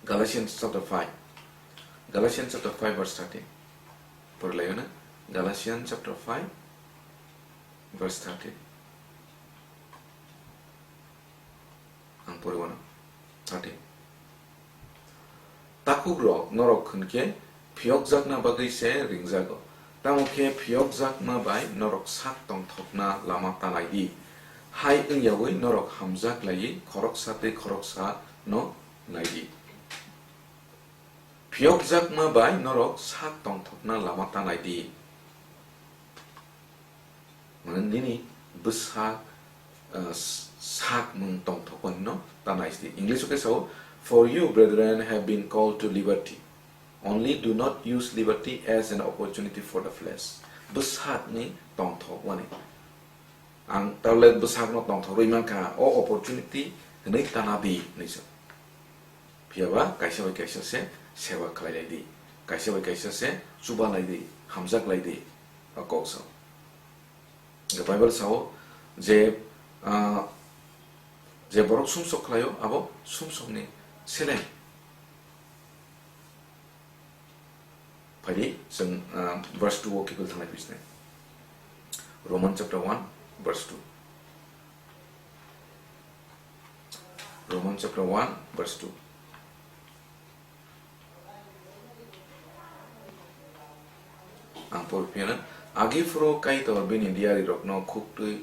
Galatians chapter five. Galatians chapter five verse thirteen. Porlaiyona Galatians chapter five verse thirteen. Ang poriwano thirteen. Takhukrok, norok hwnkhe phiyokjakna bagwi se ringjago. Tamo khe phiyokjakma bai norok sak tongthokna lama ta nai di. Hai wngyawi norok hamjak laiwi khoroksa tei khoroksa no nai di. Phiyokjakma bai norok sak tongthokna lama ta nai di. Mane nini bwsa, uh, s-, sak mung tongthokmani no ta nai di. English o khe sao, "For you, brethren, have been called to liberty. Only do not use liberty as an opportunity for the flesh." Bwsakni tongthokmani. Ang tarle bwsakno tongthok rwi mankha, o opportunity hwnwi tana di, hwnwi sa. Phiyaba kaisa bai kaisa se seba khlai lai di, kaisa bai kaisa se chuba lai di, hamjak lai di, o kok sa. Bible sao je, ah, je borok sumsok khlaio, abo sumsokni seleng. Phaidi, chwng, ah, verse two o kiphil thanglai phisnai. Roman chapter one, verse two. Roman chapter one, verse two. Ang porphiyana, agi phuru Kaitor bini diarirokno khuktwi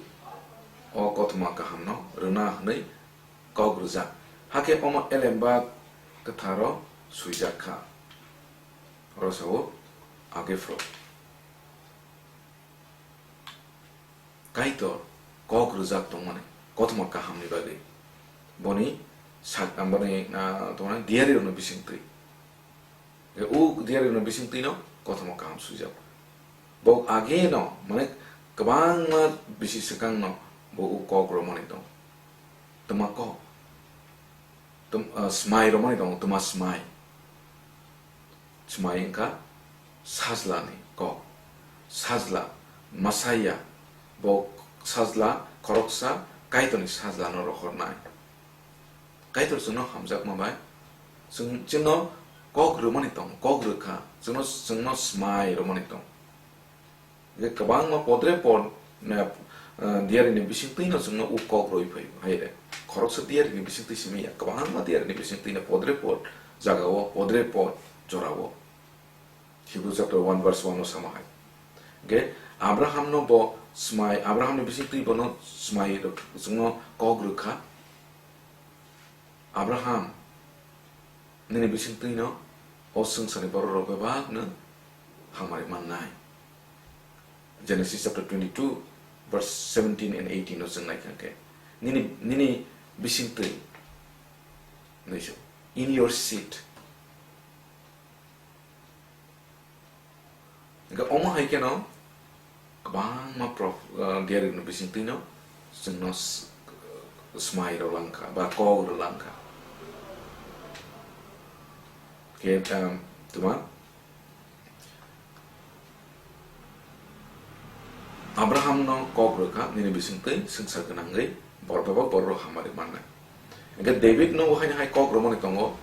o kothoma kahamno rwna hwnwi kok rwjak. Hakhe omo Elemba Kwtharo swijak kha. Oro sao, age phro. Kaitor kok rwjak tongmani, kothoma kahamni bagwi. Boni sak-, boni, ah, tongmani diarirokni bisingtwi. O diarirokni bisingtwino kothoma kaham swijak. Bo ageno, mane, kwbangma bisi swkangno bo o kok romani tong. Twma kok. Twm-, ah, smai romani tongo, twma smai. Smai wngkha sajlani kok. Sajla, Messiah, bo sajla, khoroksa, Kaitorni sajlano rohornai. Kaitor chwngno hamjakma bai, chwng, chwngno kok rwmani tongo, kok rwkha, chwngno, chwngno smai romani tongo. Je kwbangma podre pod, na, ah, diarini bisingtwino chwngno u kok rwi phai, hai re. Khoroksa diarini bisingtwi simi ya, kwbangma diarini bisingtwino podre pod jagao, podre pod jorao. Hebrew chapter one verse one o sama hai. Ge Abraham no bo smai, Abraham ni bisingtwi bono smai rw-, chwngno kok rwkha. Abraham, nini bisingtwino o swngcharni bororok bebakno hamari mannai. Genesis chapter twenty-two, verse seventeen and eighteen o chwng naikha khe, nini, nini bisingtwi, naiso, in your seed. Hingke omo hai kheno kwbangma prof-, ah, diarirokni bisingtwino chwngno s-, smai rw langkha, ba kok rw langkha. Khe, um, tuma Abrahamno kok rwkha, nini bisingtwi swngchar gwnangwi bor bebak bororok hamari mannai. Hingke Davidno bo haino hai kok rwmani tongo,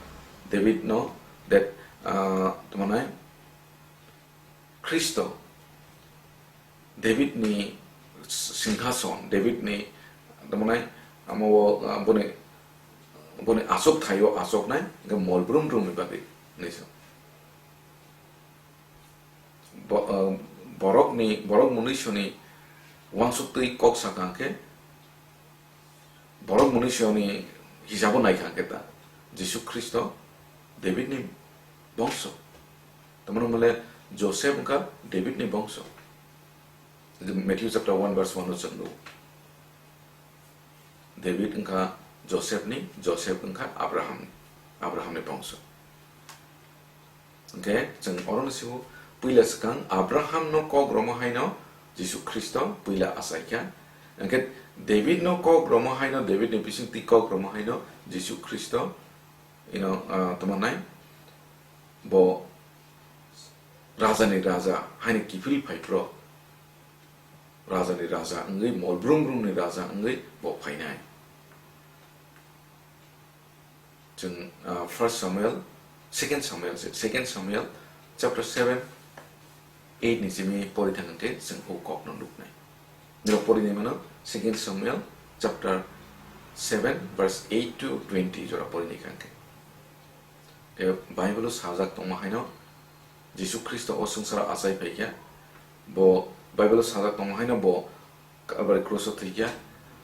Davidno that, ah, tuma nai, Khristo, Davidni singhason, Davidni, tamo nai, amo, ah, boni, boni achuk thaio achuknai, hingke mol brum brumni bagwi, hinwi sa. Bo-, ah, borokni, borok mwnwisoni uansuk twi kok sakha hwnkhe, Borok mwnwi siyoni hisabo naikha hwnkhe ta, Jisu Khristo Davidni bongso. Tamoni hwnle Joseph wngkha Davidni bongso. Matthew chapter one verse one o chwng nugo. David wngkha Josephni, Joseph wngkha Abrahamni, Abrahamni bongso. Hwnkhe chwng oro no sibo, puila swkang Abraham no kok romo haino Jisu Khristo puila achaikha. Hwnkhe David no kok romo haino, David ni bisingtwi kok romo haino Jisu Khristo ino, ah, tamo nai bo raja ni raja haino kiphil phai phro, raja ni raja wngwi, mol brum brum ni raja wngwi bo phainai. Chwng, ah, First Samuel, Second Samuel se, Second Samuel chapter seven, eight ni simi pori thang hwnkhe chwng o kokno nuknai. Norok pori nai mano, Second Samuel chapter seven verse eight to twenty jora pori nai kha hwnkhe. Tei Bible o sajak tongma haino Jisu Khristo o swngcharo achai phaikha. Bo Bible o sajak tongma haino bo Kalbari kruso thwikha,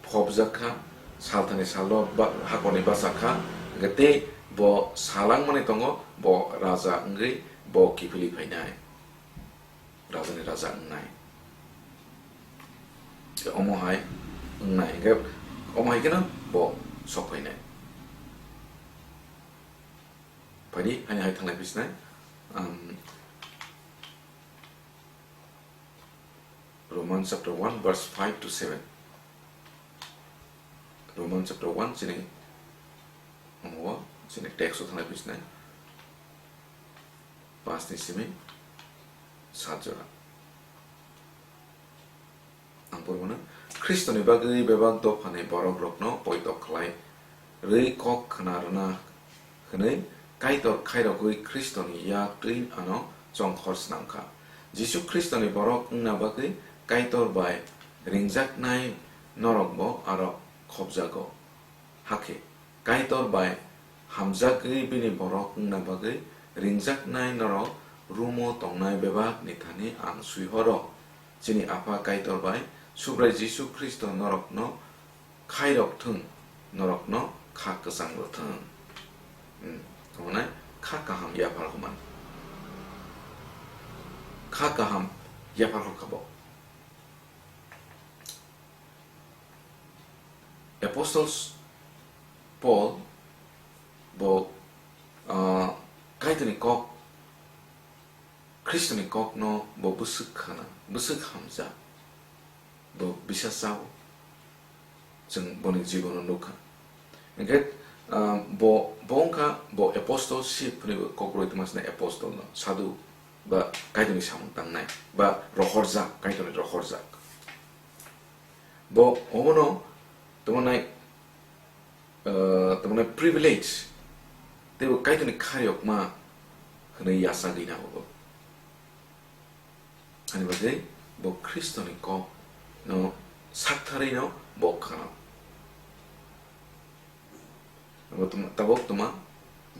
phobjakha, salthani salo ba-, hakorni bachakha, hwnkhe tei bo salangmani tongo, bo raja wngwi bo kiphilwi phainai, rajani raja wngnai. Tei omo hai wngnai, hwnkhe omo hai kheno bo sok phainai. Phaidi, haini hai thanglai phisnai, um, Romans chapter one verse five to seven. Romans chapter one chini omo chini text o thanglai phisnai. Paanch ni simi sat jora. Ang pori mano, Khristoni bagwi bebak dophani borokrokno poito khlai rwi kok khna rwna hwnwi Kaitor khairogwi Khristoni yak twi ano chongkhor snam kha. Jisu Khristoni borok wngna bagwi Kaitor bai ringjaknai norokbo aro khopjago. Hakhe Kaitor bai hamjakgwi bini borok wngna bagwi ringjaknai norok Romo tongnai bebakni thani ang swi horo. Chini Apha Kaitor bai Subrai Jisu Khristo norokno khairok thung, norokno kha kwchang rw thung. Hmm, omonai kha kaham yaphar hwnmani. Kha kaham yaphar hwnkha bo. Apostles Paul bo, ah, Kaitorni kok, Khristoni kokno bo bwswk khna, bwswk hamjak, bo bisa chao, chwng boni jibono nukha. Hwnkhe, ah, bo, bo wngkha bo apostleship hwnwi bo kok rwui tongma sini apostle no, sadhu ba Kaitorni samung tangnai ba rohorjak, Kaitorni rohorjak. Bo obono tongmani, eh, tongmani privilege tei bo Kaitorni khariyokma hwnwi yachagwi nango bo. Ani bagwi bo Khristoni kokno saktharwino bo khna. Abo tma-, tabok tma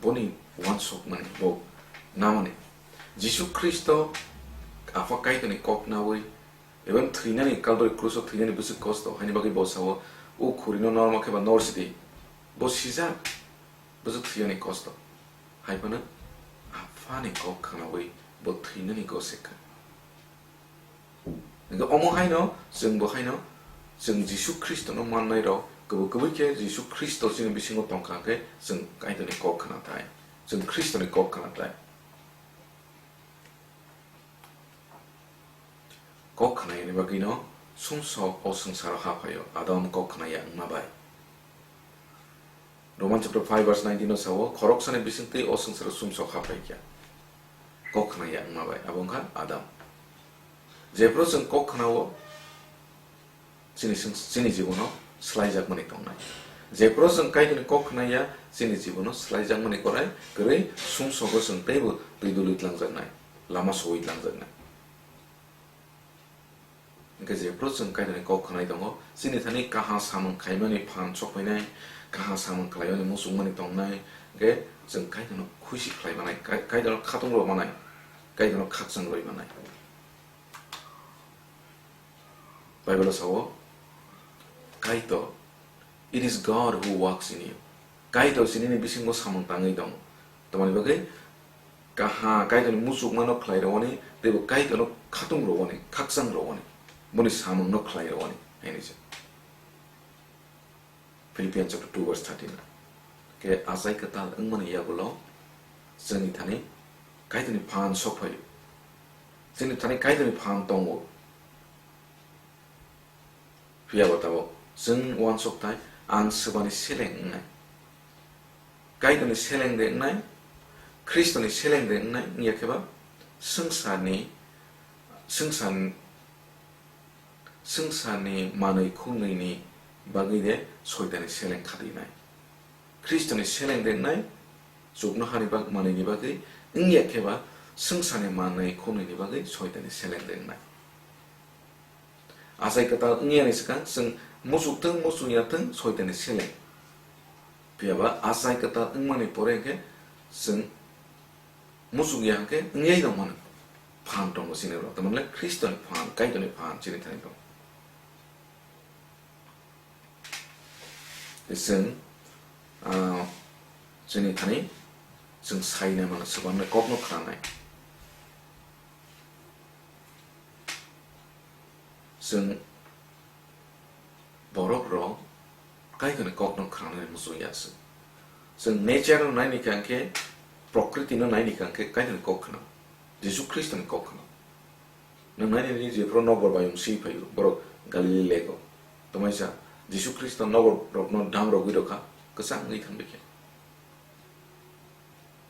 boni uansukmani bo namani. Jisu Khristo Apha Kaitorni kok naui, even thwinani, Kalbari kruso thwinani bwswk kosto, haini bagwi bo sao, "O khurino norma khe ba nor sidi." Bo sijak, bwswk thwiyani kosto. Hai phano Aphani kok khnaui bo thwinani gosek kha. Hingkhe omo haino, chwng bo haino, chwng Jisu Khristono mannairok, kwbwi kwbwi khe Jisu Khristo chini bisingo tongkha khe chwng Kaitorni kok khna thai, chwng Khristoni kok khna thai. Kok khnaini bagwino sumsok o swngcharo ha phaio, Adam kok khnaya wngma bai. Roman chapter five verse nineteen o sao, khoroksani bisingtwi o swngcharo sumsok ha phaikha. Kok khnaya wngma bai, abo wngkha Adam. Jephru chwng kok khnao, chini swng-, chini jibono swlaijakmani tongnai. Jephru chwng Kaitorni kok khnaya, chini jibono swlaijakmani korai kwrwi sumsogo chwng teibo twi dului tlangjaknai, lama soi tlangjaknai. Hingkhe jephru chwng Kaitorni kok khnai tongo, chini thani kaham samung khaimani phan sokphainai, kaham samung khlaimani muchungmani tongnai, hingkhe chwng Kaitorno khuisi khlai manai, Kai-, Kaitorno khatung rw manai, Kaitorno khakchang rwi manai. Bible o sao, Kaitor, "It is God who works in you." Kaitor chini bisingo samung tangwi tongo. Tamoni bagwi kaha Kaitorni muchukmano khlai rwani, teibo Kaitorno khatung rwani, khakchang rwani, boni samungno khlai rwani, hinwi se. Philippians chapter two verse thirteen. Khe achai kwtal wngmani yagulo chwngni thani Kaitorni phan sokphaio. Chwngni thani Kaitorni phan tongo. Phiya bo tabuk chwng uansuk thai, ang swbani seleng wngnai. Kaitorni seleng de wngnai, Khristoni seleng de wngnai, wngya khe ba swngcharni, swngcharni, swngcharni manwi khungnwini bagwi de Soitanni seleng khatinai. Khristoni seleng de wngnai, chuknohani bak-, manwini bagwi, wngya khe ba swngcharni manwi khungnwini bagwi Soitanni seleng de wngnai. Achai kwtal wngya ni swkang chwng muchuk thung, muchung ya thung, Soitanni seleng. Phiya ba achai kwtal wngmani pore khe chwng muchuk ya hwnkhe wngya rw mano. Phan tongo chini rok. Tamni le Khristoni phan, Kaitorni phan chini thani tongo. Tei chwng, ah, chini thani chwng sai nai mano, swbangni kokno khnanai. Chwng borok rok Kaitorni kokno khnanai muchung ya se. Chwng nature no nai ni kha khe, prokriti no nai ni kha khe Kaitorni kok khna, Jisu Khristoni kok khna. Nwng nai nini jephuru nokbar bayung si phaio, borok Galili lake-o. Tongmai sa, Jisu Khristo nokbar rokno dam rogwi rokha, kwchang wngwi thangbai khe.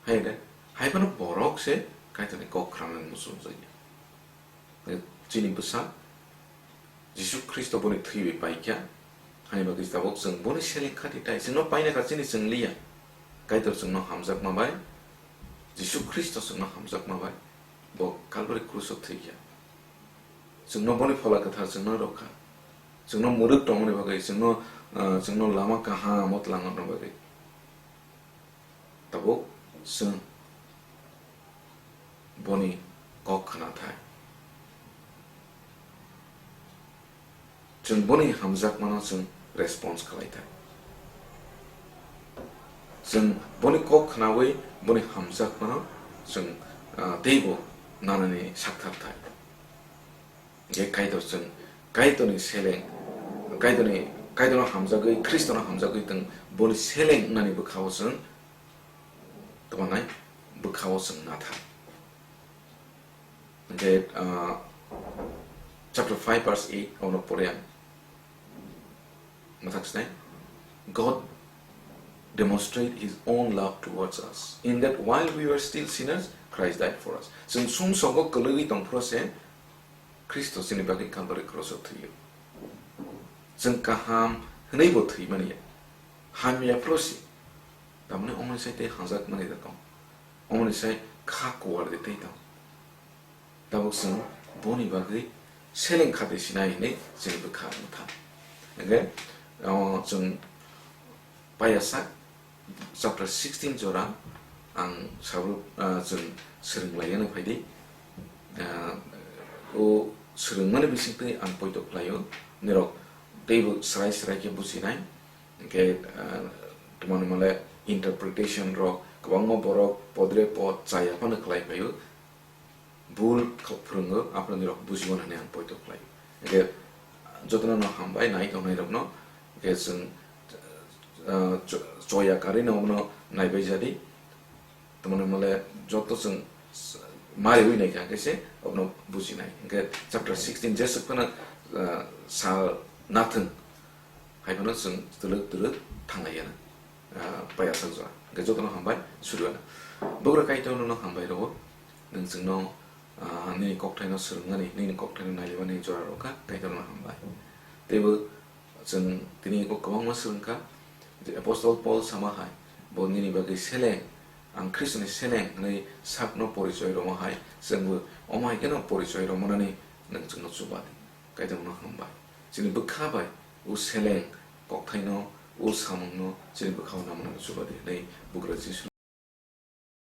Hai de, hai phano borok se Kaitorni kok khramnani muchung jakya. Chini bwsa Jisu Khristo boni thwi bai paikha, hani bagwi tabuk chwng boni seleng khati tai. Chwngno paina kha chini chwng liya. Kaitor chwngno hamjakma bai, Jisu Khristo chwngno hamjakma bai, bo Kalbari krus o thwikha. Chwngno boni Phola Kwthar chwngno rwkha. Chwngno mwrwk tongmani bagwi, chwngno, ah, chwngno lama kaham o twlangna bagwi. Tabuk chwng boni kok khna thai. Chwng boni hamjakmano chwng response khlai thai. Chwng boni kok khnawi boni hamjakmano chwng, ah, teibo nanani sakthar thai. Je Kaitor chwng, Kaitorni seleng, Kaitorni, Kaitorno hamjagwi, Khristono hamjagwi tong boni seleng wngnani bwkhao chwng tongmanai bwkhao chwng nathar. Hwnkhe, ah, chapter five verse eight ono pore ang. Mwthak sinai, God demonstrate his own love towards us, in that while we were still sinners, Christ died for us. Chwng sumsogo kwlwgwi tongphuru se Khristo chini bagwi Kalbari krus o thwio. Chwng kaham hwnwi bo thwi manya. Hamya phuru se. Tamni omoni sai tei hamjak mani da tong. Omoni sai kha kuwar de tei tong. Tabuk chwng boni bagwi seleng khati sinai hinwi chini bwkha mwthang. Hwnkhe, o, chwng paiyasak chapter sixteen jora ang sabruk, ah, chwng swrwng laiyano phaidi. Ah, o swrwngmani bisingtwi ang poito khlaio, nirok teibo srai srai khe bujinai. Hwnkhe, ah, tongmani male interpretation rok kwbangma borok podre pod chaya phano khlai phaio. Bul kok phwrwngo, aphuru nirok bujigo hwnwi ang poito khlai. Hwnkhe jotono no hambai nai tongnai rokno, hwnkhe chwng, ah, cho-, choya karwi no obono naibai jadi. Tamoni mole joto chwng s-, mariwi naikha hwnkhe se obono bujinai. Hwnkhe chapter sixteen jeswk phano, ah, sal nathwng. Hai phano chwng twlwk twlwk thanglaiya na, ah, paiyasak jora. Hwnkhe jotono hambai, suriwana. Bugra Kaitorno no hambai rwo. Nwng chwngno, ah, nini kokthaino swrwngmani, nini kokthaino nailaimani jora rwkha, Kaitorno hambai. Teibo chwng tini eko kwbangma swrwngkha. Je Apostle Paul sama hai, bo nini bagwi seleng, ang Khristoni seleng hwnwi sakno porichoi romo hai, chwngbo omo hai kheno porichoi romonani nwng chwngno chuba di. Kaitorno hambai. Chini bwkha bai o seleng kokthaino, o samungno chini bwkhao namanani chuba di hwnwi bugra Jisu